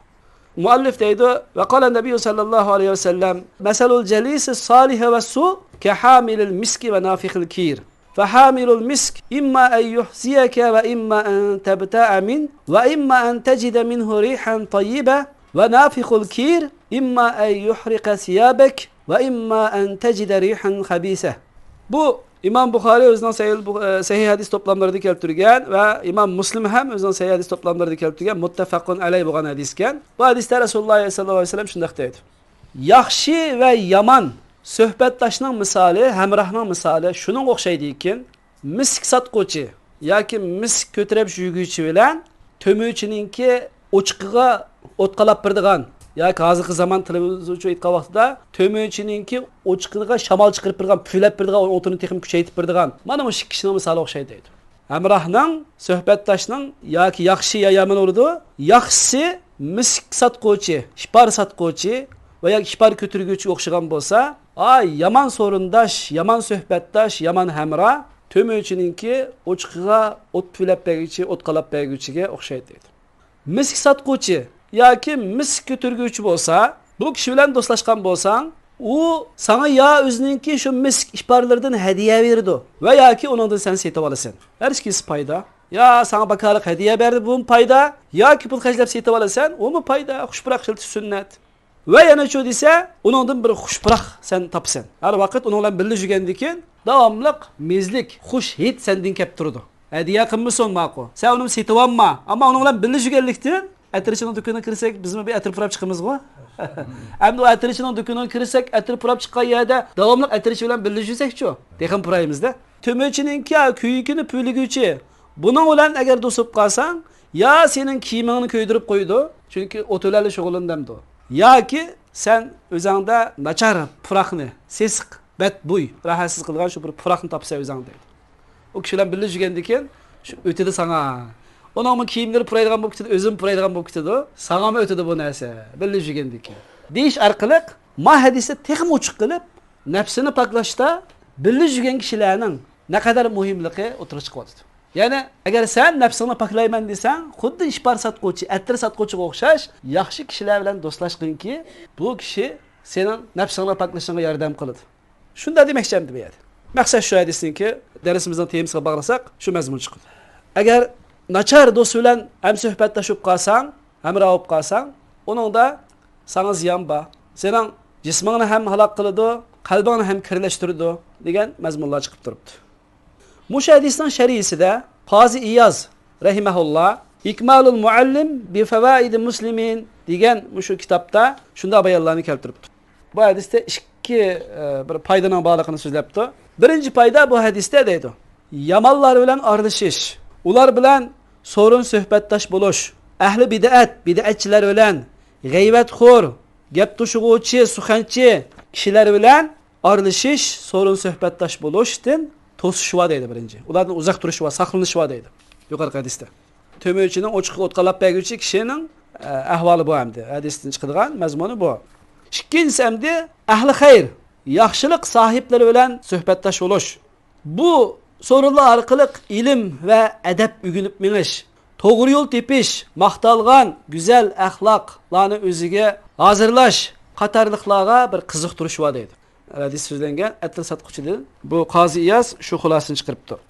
مۇئەللىپ دەيدۇ، ۋە قالە نەبىييۇ سەللەللاھۇ ئەلەيھى ۋەسەللەم، مەسەلۇل جەلىسىس سالىھى ۋەسسۇ كەھامىلىل مىسكى ۋە نافىخىل كىر. فحامل المسك إما أن يحزيك وإما أن تبتاع منه وإما أن تجد منه ريحا طيبة ونافخ الكير إما أن يحرق ثيابك وإما أن تجد ريحا خبيثة. بۇ ئىمام بۇخارى ئۆزىنىڭ سەھىھ، سەھىھ ھەدىس توپلاملىرىدا كەلتۈرگەن ۋە ئىمام مۇسلىم ھەم ئۆزىنىڭ سەھىھ ھەدىس توپلاملىرىدا كەلتۈرگەن مۇتتەپەقۇن ئەلەيھ بولغان ھەدىسكەن. بۇ ھەدىستە رەسۇلۇللاھ سەللەللاھۇ ئەلەيھى ۋەسەللەم شۇنداق دەيدۇ. ياخشى ۋە يامان سۆھبەتداشنىڭ مىسالى، ھەمراھنىڭ مىسالى شۇنىڭغا ئوخشايدىكىن، مىسك ساتقۇچى ياكى مىسك كۆتۈرۈپ يۈرگۈچى بىلەن تۆمۈرچىنىڭكى ئوچىقىغا ئوت قالاپ بېرىدىغان ياكى ھازىرقى زامان تېلېۋىزور ئېيتقان ۋاقتىدا تۆمۈرچىنىڭكى ئوچىقىغا شامال چىقىرىپ بېرىدىغان، پۈۋلەپ بېرىدىغان، ئوتىنى تېخىمۇ كۈچەيتىپ بېرىدىغان، مانا مۇشۇ ئىككى كىشىنىڭ مىسالىغا ئوخشايدۇ دەيدۇ. ھەمراھنىڭ، سۆھبەتداشنىڭ ياكى ياخشى يا يامان بولىدۇ. ياخشىسى مىسك ساتقۇچى، ئىپار ساتقۇچى ۋە ياكى ئىپار كۆتۈرگۈچىگە ئوخشىغان بولسا، ئا، يامان سورۇنداش، يامان سۆھبەتداش، يامان ھەمراھ تۆمۈرچىنىڭكى ئوچىقىغا ئوت پۈۋلەپ بەرگۈچى، ئوت قالاپ بەرگۈچىگە ئوخشايدۇ دەيدۇ. مىسك ساتقۇچى ياكى مىسك كۆتۈرگۈچى بولسا، بۇ كىشى بىلەن دوستلاشقان بولساڭ، ئۇ ساڭا يا ئۆزىنىڭكى شۇ مىسك ئىپارلىرىدىن ھەدىيە بېرىدۇ ۋە ياكى ئۇنىڭدىن سەن سېتىۋالىسەن. ھەر ئىككىسى پايدا. يا ساڭا باكارلىق ھەدىيە بەردى، بۇمۇ پايدا، ياكى پۇل خەجلەپ سېتىۋالىسەن، ئۇمۇ پايدا. خۇش پۇراق ئىشلىتىش سۈننەت. ۋە يەنە شۇ دېسە، ئۇنىڭدىن بىر خۇش پۇراق سەن تاپىسەن. ھەر ۋاقىت ئۇنىڭ بىلەن بىللە يۈرگەندىكىن، داۋاملىق مېزىلىك، خۇش ھىد سەندىن كەپ تۇرىدۇ. ھەدىيە قىلمىسۇن ماقۇل. سەن ئۇنى سېتىۋالما. ئەمما ئۇنىڭ بىلەن بىللە يۈرگەنلىكتىن، ئەتىرچىنىڭ دۇكىنىغا كىرسەك، بىزمۇ بىر ئەتىر پۇراپ چىقىمىزغۇ؟ ئەمدى ئۇ ئەتىرچىنىڭ دۇكىنىغا كىرسەك، ئەتىر پۇراپ چىققان يەردە داۋاملىق ئەتىرچى بىلەن بىللە يۈرسەكچۇ؟ تېخىمۇ پۇرايمىز-دە. تۆمۈرچىنىڭكى كۆيۈكىنى پۈۋلىگۈچى. بۇنىڭ بىلەن ئەگەر دوست بولۇپ قالساڭ، يا سېنىڭ كىيىمىڭنى كۆيدۈرۈپ قويىدۇ، چۈنكى ئوت بىلەن شۇغۇللىنىدۇ. ياكى سەن ئۆزۈڭدە ناچار پۇراقنى، سېسىق، بەتبۇي، راھەتسىز قىلىدىغان شۇ بىر پۇراقنى تاپىسەن ئۆزۈڭدە دەيدۇ. ئۇ كىشى بىلەن بىللە يۈرگەندىكىن، شۇ ئۆتىدۇ ساڭا. ئۇنىڭمۇ كىيىملىرى پۇرايدىغان بولۇپ كېتىدۇ، ئۆزىمۇ پۇرايدىغان بولۇپ كېتىدۇ. ساڭىمۇ ئۆتىدۇ بۇ نەرسە، بىللە يۈرگەندىكىن. دېيىش ئارقىلىق، ما ھەدىستە تېخىمۇ ئوچۇق قىلىپ، نەپسىنى پاكلاشتا بىللە يۈرگەن كىشىلەرنىڭ نەقەدەر مۇھىملىقى ئوتتۇرىغا چىقىۋاتىدۇ. يەنى، ئەگەر سەن نەپسىڭنى پاكلايمەن دېسەڭ، خۇددى ئىپار ساتقۇچى، ئەتىر ساتقۇچىغا ئوخشاش ياخشى كىشىلەر بىلەن دوستلاشقىنكى، بۇ كىشى سېنىڭ نەپسىڭنى پاكلىشىڭغا ياردەم قىلىدۇ. شۇنداق دېمەكچى ئەمدى بۇ يەردە. مەقسەت شۇ ھەدىستىنكى، دەرسىمىزنىڭ تېمىسىغا باغلىساق، شۇ مەزمۇن چىقىدۇ. ئەگەر ناچار دوست بىلەن ھەمسۆھبەتداش بولۇپ قالساڭ، ھەمراھ بولۇپ قالساڭ، ئۇنىڭدا ساڭا زىيان بار. سېنىڭ جىسمىڭنى ھەم ھالاك قىلىدۇ، قەلبىڭنى ھەم كىرلەشتۈرىدۇ، دېگەن مەزمۇنلار چىقىپ تۇرۇپتۇ. مۇشۇ ھەدىسنىڭ شەرھىسىدە قازى ئىياز رەھىمەھۇللا ئىكمالۇل مۇئەللىم بىفەۋائىدى مۇسلىمىن دېگەن مۇشۇ كىتابتا شۇنداق بايانلارنى كەلتۈرۈپتۇ. بۇ ھەدىستە ئىككى، ئى، بىر پايدىنىڭ بارلىقىنى سۆزلەپتۇ. بىرىنچى پايدا بۇ ھەدىستە دەيدۇ، يامانلار بىلەن ئارىلىشىش، ئۇلار بىلەن سورۇن سۆھبەتداش بولۇش، ئەھلى بىدئەت، بىدئەتچىلەر بىلەن، غەيۋەتخور، گەپ توشۇغۇچى، سۇخەنچى كىشىلەر بىلەن ئارىلىشىش، سورۇن سۆھبەتداش بولۇشتىن توسۇش بار دەيدۇ بىرىنچى. ئۇلاردىن ئۇزاق تۇرۇش بار، ساقلىنىش بار دەيدۇ يۇقىرىقى ھەدىستە. تۆمۈرچىنىڭ ئوچىقىغا ئوت قالاپ بەرگۈچى كىشىنىڭ، ئە، ئەھۋالى بۇ ئەمدى. ھەدىستىن چىقىدىغان مەزمۇنى بۇ. ئىككىنچىسى ئەمدى ئەھلى خەير، ياخشىلىق ساھىبلىرى بىلەن سۆھبەتداش بولۇش. بۇ سورۇنلار ئارقىلىق ئىلىم ۋە ئەدەپ ئۆگىنىپ مېڭىش، توغرا يول تېپىش، ماختالغان گۈزەل ئەخلاقلارنى ئۆزىگە ھازىرلاش قاتارلىقلارغا بىر قىزىقتۇرۇش بار دەيدۇ. ھەدىس سۆزلەنگەن ئەتىر ساتقۇچىدىن بۇ قازى ئىياز شۇ خۇلاسىنى چىقىرىپتۇ.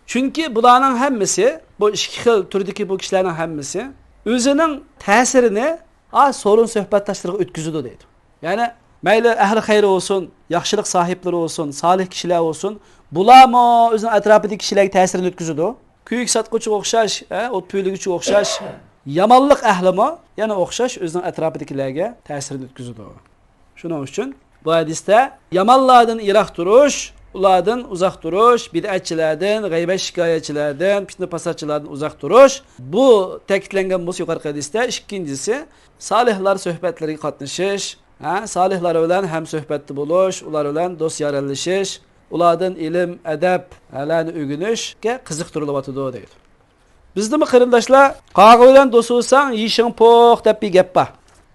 چۈنكى بۇلارنىڭ ھەممىسى، بۇ ئىككى خىل تۈردىكى بۇ كىشىلەرنىڭ ھەممىسى ئۆزىنىڭ تەسىرىنى، ئا، سورۇن سۆھبەتداشلىرىغا ئۆتكۈزىدۇ دەيدۇ. يەنى مەيلى ئەھلى خەير بولسۇن، ياخشىلىق ساھىبلىرى بولسۇن، سالىھ كىشىلەر بولسۇن، بۇلارمۇ ئۆزىنىڭ ئەتراپىدىكى كىشىلەرگە تەسىرىنى ئۆتكۈزىدۇ. كۆيۈك ساتقۇچىغا ئوخشاش، ھە، ئوت پۈۋلىگۈچىگە ئوخشاش يامانلىق ئەھلىمۇ يەنە ئوخشاش ئۆزىنىڭ ئەتراپىدىكىلەرگە تەسىرىنى ئۆتكۈزىدۇ. شۇنىڭ ئۈچۈن بۇ ھەدىستە يامانلاردىن يىراق تۇرۇش، ئۇلاردىن ئۇزاق تۇرۇش، بىدئەتچىلەردىن، غەيۋەت شىكايەتچىلەردىن، پىتنە پاساتچىلاردىن ئۇزاق تۇرۇش. بۇ تەكىتلەنگەن بولسا يۇقىرىقى ھەدىستە، ئىككىنچىسى، سالىھلار سۆھبەتلىرىگە قاتنىشىش، ھە، سالىھلار بىلەن ھەمسۆھبەتتە بولۇش، ئۇلار بىلەن دوست يارەنلىشىش، ئۇلاردىن ئىلىم، ئەدەب، ھەلەرنى ئۆگىنىشكە قىزىقتۇرۇلۇۋاتىدۇ دەيدۇ. بىزدىمۇ قېرىنداشلار، قاغا بىلەن دوست بولساڭ، يېشىڭ پوق دەپ بىر گەپ بار.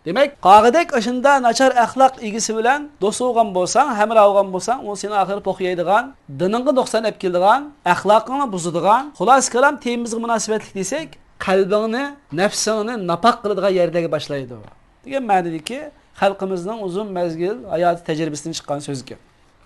دېمەك، قاغىدەك ئاشۇنداق ناچار ئەخلاق ئىگىسى بىلەن دوست بولغان بولساڭ، ھەمراھ بولغان بولساڭ، ئۇ سېنى ئاخىرى پوق يەيدىغان، دىنىڭغا نۇقسان ئەپ كېلىدىغان، ئەخلاقىڭنى بۇزىدىغان، خۇلاسە كالام تېمىمىزغا مۇناسىۋەتلىك دېسەك، قەلبىڭنى، نەپسىڭنى ناپاق قىلىدىغان يەرلەرگە باشلايدۇ، دېگەن مەنىدىكى خەلقىمىزنىڭ ئۇزۇن مەزگىل ھاياتىي تەجرىبىسىدىن چىققان سۆزى ئىكەن.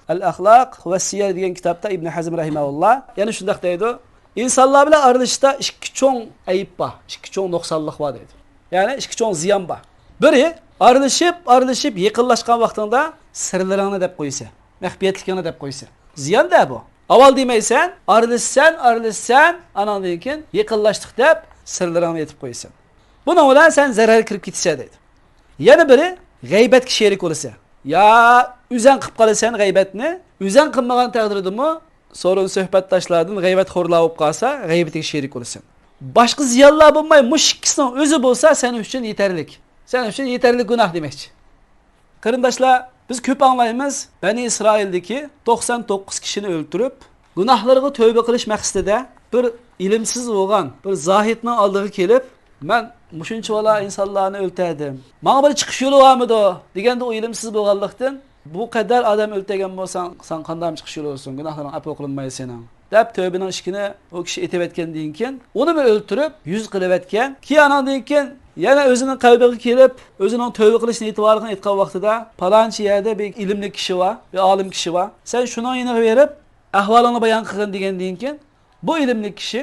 ئەل ئەخلاق ۋە سىيەر دېگەن كىتابتا ئىبن ھەزم رەھىمەھۇللا يەنە شۇنداق دەيدۇ، ئىنسانلار بىلەن ئارىلىشىشتا ئىككى چوڭ ئەيىب بار، ئىككى چوڭ نۇقسانلىق بار دەيدۇ. يەنى ئىككى چوڭ زىيان بار. بىرى، ئارىلىشىپ، ئارىلىشىپ يېقىنلاشقان ۋاقتىڭدا سىرلىرىڭنى دەپ قويىسەن، مەخپىيەتلىكىڭنى دەپ قويىسەن. زىيان-دە بۇ. ئاۋۋال دېمەيسەن، ئارىلىشىسەن، ئارىلىشىسەن، ئاناندىن كېيىن يېقىنلاشتۇق دەپ سىرلىرىڭنى ئېيتىپ قويىسەن. بۇنىڭ بىلەن سەن زەرەرگە كىرىپ كېتىسەن دەيدۇ. يەنە بىرى، غەيبەتكە شېرىك بولىسەن. يا ئۆزەڭ قىلىپ قالىسەن غەيبەتنى، ئۆزەڭ قىلمىغان تەقدىردىمۇ سورۇن سۆھبەتداشلاردىن غەيۋەتخورلار بولۇپ قالسا، غەيۋىتىگە شېرىك بولىسەن. باشقا زىيانلار بولماي، مۇشۇ ئىككىسىنىڭ ئۆزى بولسا سەن ئۈچۈن يېتەرلىك. سەن ئۈچۈن يېتەرلىك گۇناھ دېمەكچى. قېرىنداشلار، بىز كۆپ ئاڭلايمىز، بەنى ئىسرائىلدىكى توقسان توققۇز كىشىنى ئۆلتۈرۈپ، گۇناھلىرىغا تۆۋە قىلىش مەقسىتىدە بىر ئىلىمسىز بولغان بىر زاھىدنىڭ ئالدىغا كېلىپ، مەن مۇشۇنچىۋالا ئىنسانلارنى ئۆلتۈردۈم، ماڭا بىر چىقىش يولى بارمىدۇ؟ دېگەندە، ئۇ ئىلىمسىز بولغانلىقتىن، بۇ قەدەر ئادەم ئۆلتۈرگەن بولساڭ، ساڭا قانداق چىقىش يولى بولسۇن؟ گۇناھلىرىڭ ئەپۇ قىلىنمايدۇ سېنىڭ، دەپ، تۆبىنىڭ ئىشىكىنى ئۇ كىشى ئېتىۋەتكەندىن كېيىن، ئۇنىمۇ ئۆلتۈرۈپ، يۈز قىلىۋەتكەن. كېيىن ئاناندىن كېيىن يەنە ئۆزىنىڭ قەلبىگە كېلىپ، ئۆزىنىڭ تۆبە قىلىش نىيىتى بارلىقىنى ئېيتقان ۋاقتىدا، پالانچى يەردە بىر ئىلىملىك كىشى بار، بىر ئالىم كىشى بار، سەن شۇنىڭ يېنىغا بېرىپ، ئەھۋالىڭنى بايان قىلغىن، دېگەندىن كېيىن، بۇ ئىلىملىك كىشى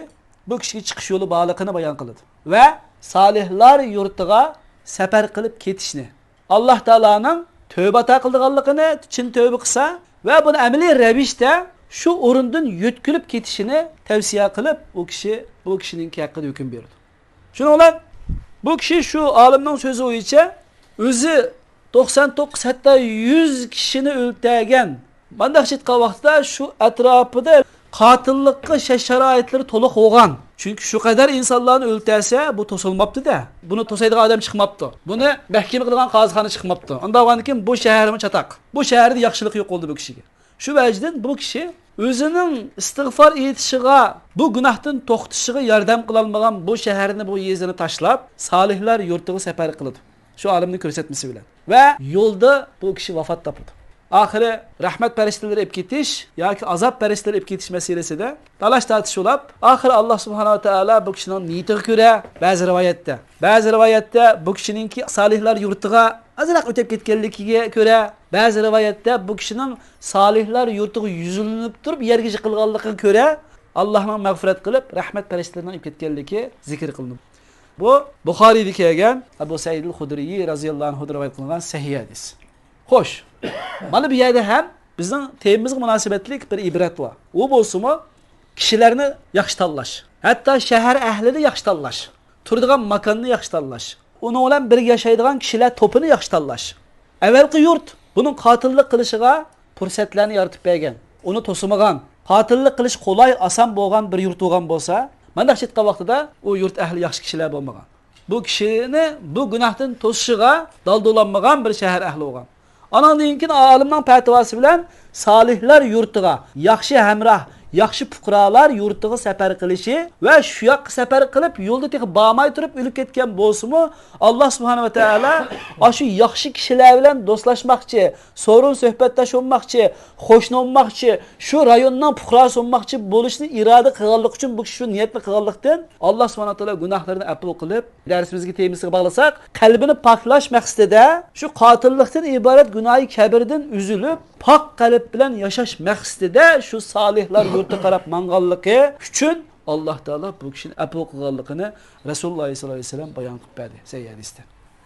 بۇ كىشىگە چىقىش يولى بارلىقىنى بايان قىلىدۇ ۋە سالىھلار يۇرتىغا سەپەر قىلىپ كېتىشنى، ئاللاھ تائالانىڭ تۆۋە ئاتا قىلىدىغانلىقىنى، چىن تۆۋە قىلسا ۋە بۇنى ئەمەلىي رەۋىشتە شۇ ئورۇندىن يۆتكىلىپ كېتىشىنى تەۋسىيە قىلىپ، ئۇ كىشى بۇ كىشىنىڭكى ھەققىدە ھۆكۈم بېرىدۇ. شۇنىڭ بىلەن بۇ كىشى شۇ ئالىمنىڭ سۆزى بويىچە ئۆزى توقسان توققۇز، ھەتتا يۈز كىشىنى ئۆلتۈرگەن. مانداق ئېيتقان ۋاقتىدا شۇ ئەتراپىدا قاتىللىققا شەرت-شارائىتلىرى تولۇق بولغان. چۈنكى شۇ قەدەر ئىنسانلارنى ئۆلتۈرسە، بۇ توسۇلماپتۇ-دە. بۇنى توسايدىغان ئادەم چىقماپتۇ. بۇنى مەھكىمە قىلىدىغان قازىخانا چىقماپتۇ. ئۇنداق بولغاندىكىن بۇ شەھەرمۇ چاتاق. بۇ شەھەردە ياخشىلىق يوق بولدى بۇ كىشىگە. شۇ ۋەجىدىن بۇ كىشى ئۆزىنىڭ ئىستىغفار ئېيتىشىغا، بۇ گۇناھتىن توختىشىغا ياردەم قىلالمىغان بۇ شەھەرنى، بۇ يېزىنى تاشلاپ، سالىھلار يۇرتىغا سەپەر قىلىدۇ. شۇ ئالىمنىڭ كۆرسەتمىسى بىلەن. ۋە يولدا بۇ كىشى ۋاپات تاپىدۇ. ئاخىرى رەھمەت پەرىشتىلىرى ئېلىپ كېتىش ياكى ئازاب پەرىشتىلىرى ئېلىپ كېتىش مەسىلىسىدە تالاش-تارتىش بولاپ، ئاخىرى ئاللاھ سۇبھانەھۇ ۋە تائالا بۇ كىشىنىڭ نىيىتىگە كۆرە، بەزى رىۋايەتتە، بەزى رىۋايەتتە بۇ كىشىنىڭكى سالىھلار يۇرتىغا ئازراق ئۆتۈپ كەتكەنلىكىگە كۆرە، بەزى رىۋايەتتە بۇ كىشىنىڭ سالىھلار يۇرتىغا يۈزلىنىپ تۇرۇپ يەرگە يىقىلغانلىقىغا كۆرە، ئاللاھنىڭ مەغپىرەت قىلىپ، رەھمەت پەرىشتىلىرىنىڭ ئېلىپ كەتكەنلىكى زىكىر قىلىنىدۇ. بۇ بۇخارىيدا كەلگەن، ئەبۇ سەئىد ئەل خۇدرىي رەزىيەللاھۇ ئەنھۇدىن رىۋايەت قىلىنغان سەھىھ ھەدىس. خوش، مانا بۇ يەردە ھەم بىزنىڭ تېمىمىزغا مۇناسىۋەتلىك بىر ئىبرەت بار. ئۇ بولسىمۇ، كىشىلەرنى ياخشى تاللاش، ھەتتا شەھەر ئەھلىنى ياخشى تاللاش، تۇرىدىغان ماكاننى ياخشى تاللاش، ئۇنىڭ بىلەن بىرگە ياشايدىغان كىشىلەر توپىنى ياخشى تاللاش. ئەۋەلقى يۇرت بۇنىڭ قاتىللىق قىلىشىغا پۇرسەتلەرنى يارىتىپ بەرگەن، ئۇنى توسىمىغان، قاتىللىق قىلىش قولاي، ئاسان بولغان بىر يۇرت بولغان بولسا، مانداق ئېيتقان ۋاقتىدا ئۇ يۇرت ئەھلى ياخشى كىشىلەر بولمىغان. بۇ كىشىنى بۇ گۇناھتىن توسۇشىغا دالدۇلانمىغان بىر شەھەر ئەھلى بولغان. ئاناندىن كېيىن ئالىمنىڭ پەتىۋاسى بىلەن سالىھلار يۇرتىغا ياخشى ھەمراھ، ياخشى پۇقرالار يۇرتىغا سەپەر قىلىشى ۋە شۇ ياققا سەپەر قىلىپ، يولدا تېخى بارماي تۇرۇپ ئۆلۈپ كەتكەن بولسىمۇ، ئاللاھ سۇبھانەھۇ ۋە تائالا ئاشۇ ياخشى كىشىلەر بىلەن دوستلاشماقچى، سورۇن سۆھبەتداش بولماقچى، قوشنا بولماقچى، شۇ رايوننىڭ پۇقراسى بولماقچى بولۇشنى ئىرادە قىلغانلىقى ئۈچۈن، بۇ كىشى شۇ نىيەتنى قىلغانلىقتىن، ئاللاھ سۇبھانەھۇ ۋە تائالا گۇناھلىرىنى ئەپۇ قىلىپ، دەرسىمىزگە تېمىسىغا باغلىساق، قەلبىنى پاكلاش مەقسىتىدە، شۇ قاتىللىقتىن ئىبارەت گۇناھى كەبىردىن ئۈزۈلۈپ، پاك قەلب بىلەن ياشاش مەقسىتىدە شۇ سالىھلار يۇرتىغا قاراپ ماڭغانلىقى ئۈچۈن، ئاللاھ تائالا بۇ كىشىنى ئەپۇ قىلغانلىقىنى رەسۇلۇللاھ سەللەللاھۇ ئەلەيھى ۋەسەللەم بايان قىلىپ بەردى سەھىھ ھەدىستە.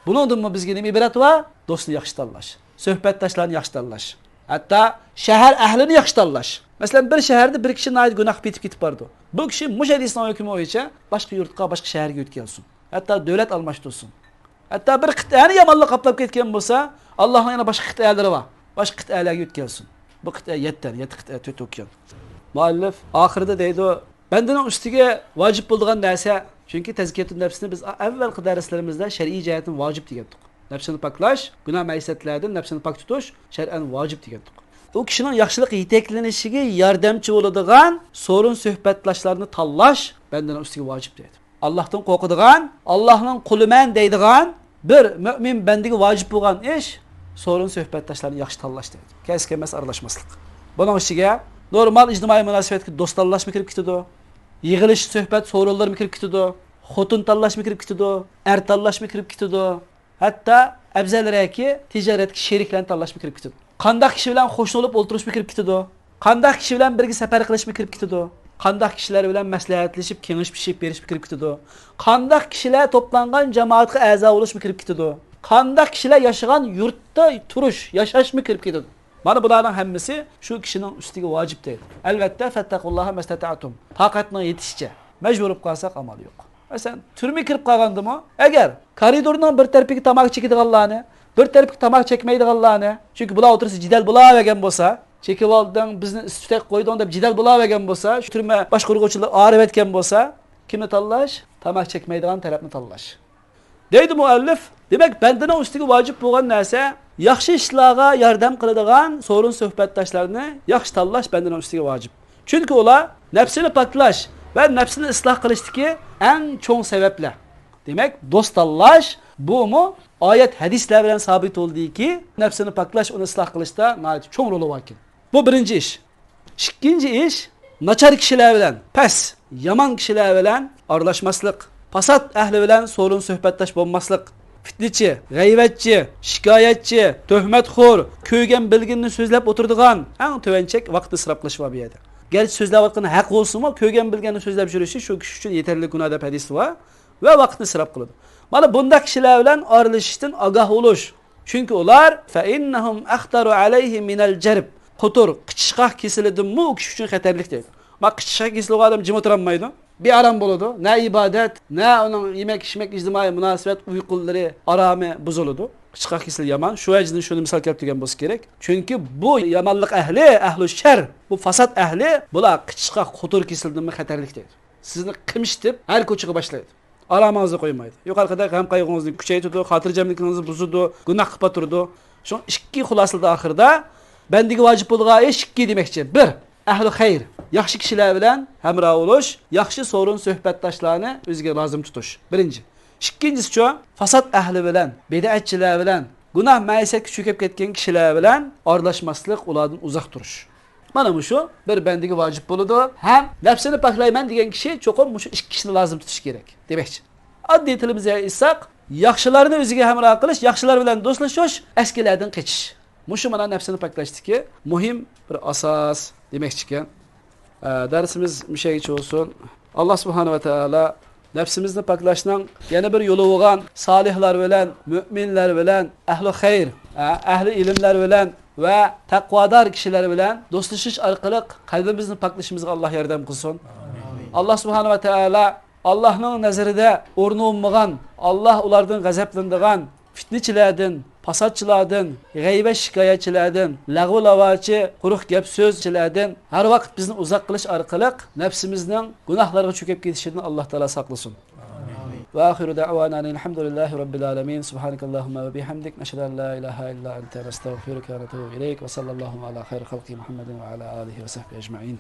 بۇنىڭدىنمۇ بىزگە نېمە ئىبرەت بار؟ دوستنى ياخشى تاللاش. سۆھبەتداشلارنى ياخشى تاللاش. ھەتتا شەھەر ئەھلىنى ياخشى تاللاش. مەسىلەن، بىر شەھەردە بىر كىشى ناھايىتى گۇناھقا پېتىپ كېتىپ بارىدۇ. بۇ كىشى مۇشۇ ھەدىسنىڭ ھۆكمى بويىچە باشقا يۇرتقا، باشقا شەھەرگە يۆتكەلسۇن. ھەتتا دۆلەت ئالماشتۇرسۇن. ھەتتا بىر قىتئەنى يامانلىق قاپلاپ كەتكەن بولسا، ئاللاھنىڭ يەنە باشقا قىتئەلىرى بار. باشقا قىتئەلەرگە يۆتكەلسۇن. بۇ قىتئە يەتتە، يەتتە قىتئە، تۆت ئوكيان. مۇئەللىپ ئاخىرىدا دەيدۇ، بەندىنىڭ ئۈستىگە ۋاجىپ بولىدىغان نەرسە، چۈنكى تەزكىيەتۇن نەپسنى بىز ئەۋۋەلقى دەرسلىرىمىزدە شەرئىي جەھەتتىن ۋاجىپ دېگەنتۇق. نەپسىنى پاكلاش، گۇناھ مەيسەتلەردىن نەپسىنى پاك تۇتۇش شەرئەن ۋاجىپ دېگەنتۇق. ئۇ كىشىنىڭ ياخشىلىققا يېتەكلىنىشىگە ياردەمچى بولىدىغان سورۇن سۆھبەتداشلارنى تاللاش بەندىنىڭ ئۈستىگە ۋاجىپ دەيدۇ. ئاللاھتىن قورقىدىغان، ئاللاھنىڭ قۇلىمەن دەيدىغان بىر مۆمىن بەندىگە ۋاجىپ بولغان ئىش سورۇن سۆھبەتداشلارنى ياخشى تاللاش دەيدۇ. كەس كەلمەس ئارىلاشماسلىق. بۇنىڭ ئىچىگە نورمال ئىجتىمائىي مۇناسىۋەتكە دوست تاللاشمۇ كىرىپ كېتىدۇ. يىغىلىش، سۆھبەت، سورۇنلىرىمۇ كىرىپ كېتىدۇ. خوتۇن تاللاشمۇ كىرىپ كېتىدۇ. ئەر تاللاشمۇ كىرىپ كېتىدۇ. ھەتتا ئەۋزەلرەكى تىجارەتتىكى شېرىكلەرنى تاللاشمۇ كىرىپ كېتىدۇ. قانداق كىشى بىلەن قوشنا بولۇپ ئولتۇرۇشمۇ كىرىپ كېتىدۇ. قانداق كىشى بىلەن بىرگە سەپەر قىلىشمۇ كىرىپ كېتىدۇ. قانداق كىشىلەر بىلەن مەسلىھەتلىشىپ، كېڭىشىپ پىشىپ بېرىشمۇ كىرىپ كېتىدۇ. قانداق كىشىلەر توپلانغان جامائەتكە ئەزا بولۇشمۇ كىرىپ كېتىدۇ. قانداق كىشىلەر ياشىغان يۇرتتا تۇرۇش، ياشاشمۇ كىرىپ كېتىدۇ. مانا بۇلارنىڭ ھەممىسى شۇ كىشىنىڭ ئۈستىگە ۋاجىپ دەيدۇ. ئەلۋەتتە، فەتتەقۇللاھە مەستەتەتۇم. تاقەتنىڭ يېتىشىچە. مەجبۇر بولۇپ قالساق ئامال يوق. مەسىلەن، تۈرمىگە كىرىپ قالغاندىمۇ، ئەگەر كارىدورنىڭ بىر تەرىپىگە تاماكا چېكىدىغانلارنى، بىر تەرىپىگە تاماكا چەكمەيدىغانلارنى، چۈنكى بۇلار ئوتتۇرىسىدا جېدەل بولاۋەرگەن بولسا، چېكىۋالدىڭ، بىزنى ئىسسىتىپ قويدۇڭ دەپ جېدەل بولاۋەرگەن بولسا، شۇ تۈرمە باشقۇرغۇچىلىرى ئايرىۋەتكەن بولسا، كىمنى تاللاش؟ تاماكا چەكمەيدىغان تەرەپنى تاللاش. دەيدۇ مۇئەللىپ، دېمەك، بەندىنىڭ ئۈستىگە ۋاجىپ بولغان نەرسە، ياخشى ئىشلارغا ياردەم قىلىدىغان سورۇن سۆھبەتداشلارنى ياخشى تاللاش بەندىنىڭ ئۈستىگە ۋاجىپ. چۈنكى ئۇلار نەپسىنى پاكلاش ۋە نەپسىنى ئىسلاھ قىلىشتىكى ئەڭ چوڭ سەۋەبلەر. دېمەك، دوست تاللاش، بۇمۇ ئايەت، ھەدىسلەر بىلەن سابىت بولدىكى، نەپسىنى پاكلاش، ئۇنى ئىسلاھ قىلىشتا ناھايىتى چوڭ رولى باركەن. بۇ بىرىنچى ئىش. ئىككىنچى ئىش، ناچار كىشىلەر بىلەن، پەس، يامان كىشىلەر بىلەن ئارىلاشماسلىق، پاسات ئەھلى بىلەن سورۇن سۆھبەتداش بولماسلىق، پىتنىچى، غەيۋەتچى، شىكايەتچى، تۆھمەتخور، كۆرگەن بىلگىنىنى سۆزلەپ ئولتۇرىدىغان، ئەڭ تۆۋەن چەك ۋاقىتنى ئىسراپ قىلىش بار بۇ يەردە. گەرچە سۆزلەۋاتقىنى ھەق بولسىمۇ، كۆرگەن بىلگەننى سۆزلەپ يۈرۈشى شۇ كىشى ئۈچۈن يېتەرلىك گۇناھ دەپ ھەدىس بار ۋە ۋاقىتنى ئىسراپ قىلىدۇ. مانا بۇنداق كىشىلەر بىلەن ئارىلىشىشتىن ئاگاھ بولۇش. چۈنكى ئۇلار، فَإِنَّهُمْ أَخْطَرُ عَلَيْهِ مِنَ الْجَرْبِ، قوتۇر، قىچىشقاق كېسىلىدىنمۇ ئۇ كىشى ئۈچۈن خەتەرلىك دەيدۇ. ما قىچىشقاق كېسىلى بولغان ئادەم جىم ئولتۇرالمايدۇ. بىئارام بولىدۇ. نە ئىبادەت، نە ئۇنىڭ يېمەك، ئىچمەك، ئىجتىمائىي مۇناسىۋەت، ئۇيقۇلىرى، ئارامى بۇزۇلىدۇ. قىچىشقاق كېسىلى يامان. شۇ ۋەجىدىن شۇنى مىسال كەلتۈرگەن بولسا كېرەك. چۈنكى بۇ يامانلىق ئەھلى، ئەھلۇ شەر، بۇ فاساد ئەھلى، بۇلار قىچىشقاق، قوتۇر كېسىلىدىنمۇ خەتەرلىك دەيدۇ. سىزنى قىمشىتىپ، ھەر كوچىغا باشلايدۇ. ئارامىڭىزنى قويمايدۇ. يۇقىرىقىدەك غەم-قايغۇڭىزنى كۈچەيتىدۇ، خاتىرجەملىكىڭىزنى بۇزىدۇ، گۇناھقا پاتۇرىدۇ. شۇڭا ئىككى خۇلاسىدا ئاخىرىدا بەندىگە ۋاجىپ بولىدىغان ئىش ئىككى دېمەكچى. بىر، ئەھلى خەير، ياخشى كىشىلەر بىلەن ھەمراھ بولۇش، ياخشى سورۇن سۆھبەتداشلارنى ئۆزىگە لازىم تۇتۇش. بىرىنچى. ئىككىنچىسىچۇ، فاساد ئەھلى بىلەن، بىدئەتچىلەر بىلەن، گۇناھ مەئسىيەتكە چۆكۈپ كەتكەن كىشىلەر بىلەن ئارىلاشماسلىق، ئۇلاردىن ئۇزاق تۇرۇش. مانا مۇشۇ بىر بەندىگە ۋاجىپ بولىدۇ ھەم نەپسىنى پاكلايمەن دېگەن كىشى چوقۇم مۇشۇ ئىككى ئىشنى لازىم تۇتۇشى كېرەك دېمەكچى. ئاددىي تىلىمىزگە ئېيتساق، ياخشىلاردىن ئۆزىگە ھەمراھ قىلىش، ياخشىلار بىلەن دوستلىشىش، ئەسكىلەردىن قېچىش. مۇشۇ مانا نەپسىنى پاكلاشتىكى مۇھىم بىر ئاساس دېمەكچىكەن. ئە، دەرسىمىز مۇشۇ يەرگىچە بولسۇن. ئاللا سۇبھانە ۋە تائالا نەپسىمىزنى پاكلاشنىڭ يەنە بىر يولى بولغان سالىھلار بىلەن، مۆمىنلەر بىلەن، ئەھلى خەير، ئە، ئەھلى ئىلىملەر بىلەن ۋە تەقۋادار كىشىلەر بىلەن دوستلىشىش ئارقىلىق قەلبىمىزنى پاكلىشىمىزغا ئاللا ياردەم قىلسۇن. ئاللا سۇبھانە ۋە تائالا ئاللانىڭ نەزىرىدە ئورنى بولمىغان، ئاللا ئۇلاردىن غەزەپلىنىدىغان پىتنىچىلاردىن، پاساتچىلاردىن، غەيۋەت شىكايەتچىلەردىن، لەغۋۇ لاۋاچى، قۇرۇق گەپ سۆزچىلەردىن ھەر ۋاقىت بىزنى ئۇزاق قىلىش ئارقىلىق نەپسىمىزنىڭ گۇناھلارغا چۆكۈپ كېتىشىدىن ئاللا تائالا ساقلىسۇن. وآخر دعوانا أن الحمد لله رب العالمين. سبحانك اللهم وبحمدك، نشهد أن لا إله إلا أنت، نستغفرك ونتوب إليك. وصلى الله على خير خلقه محمد وعلى آله وصحبه أجمعين.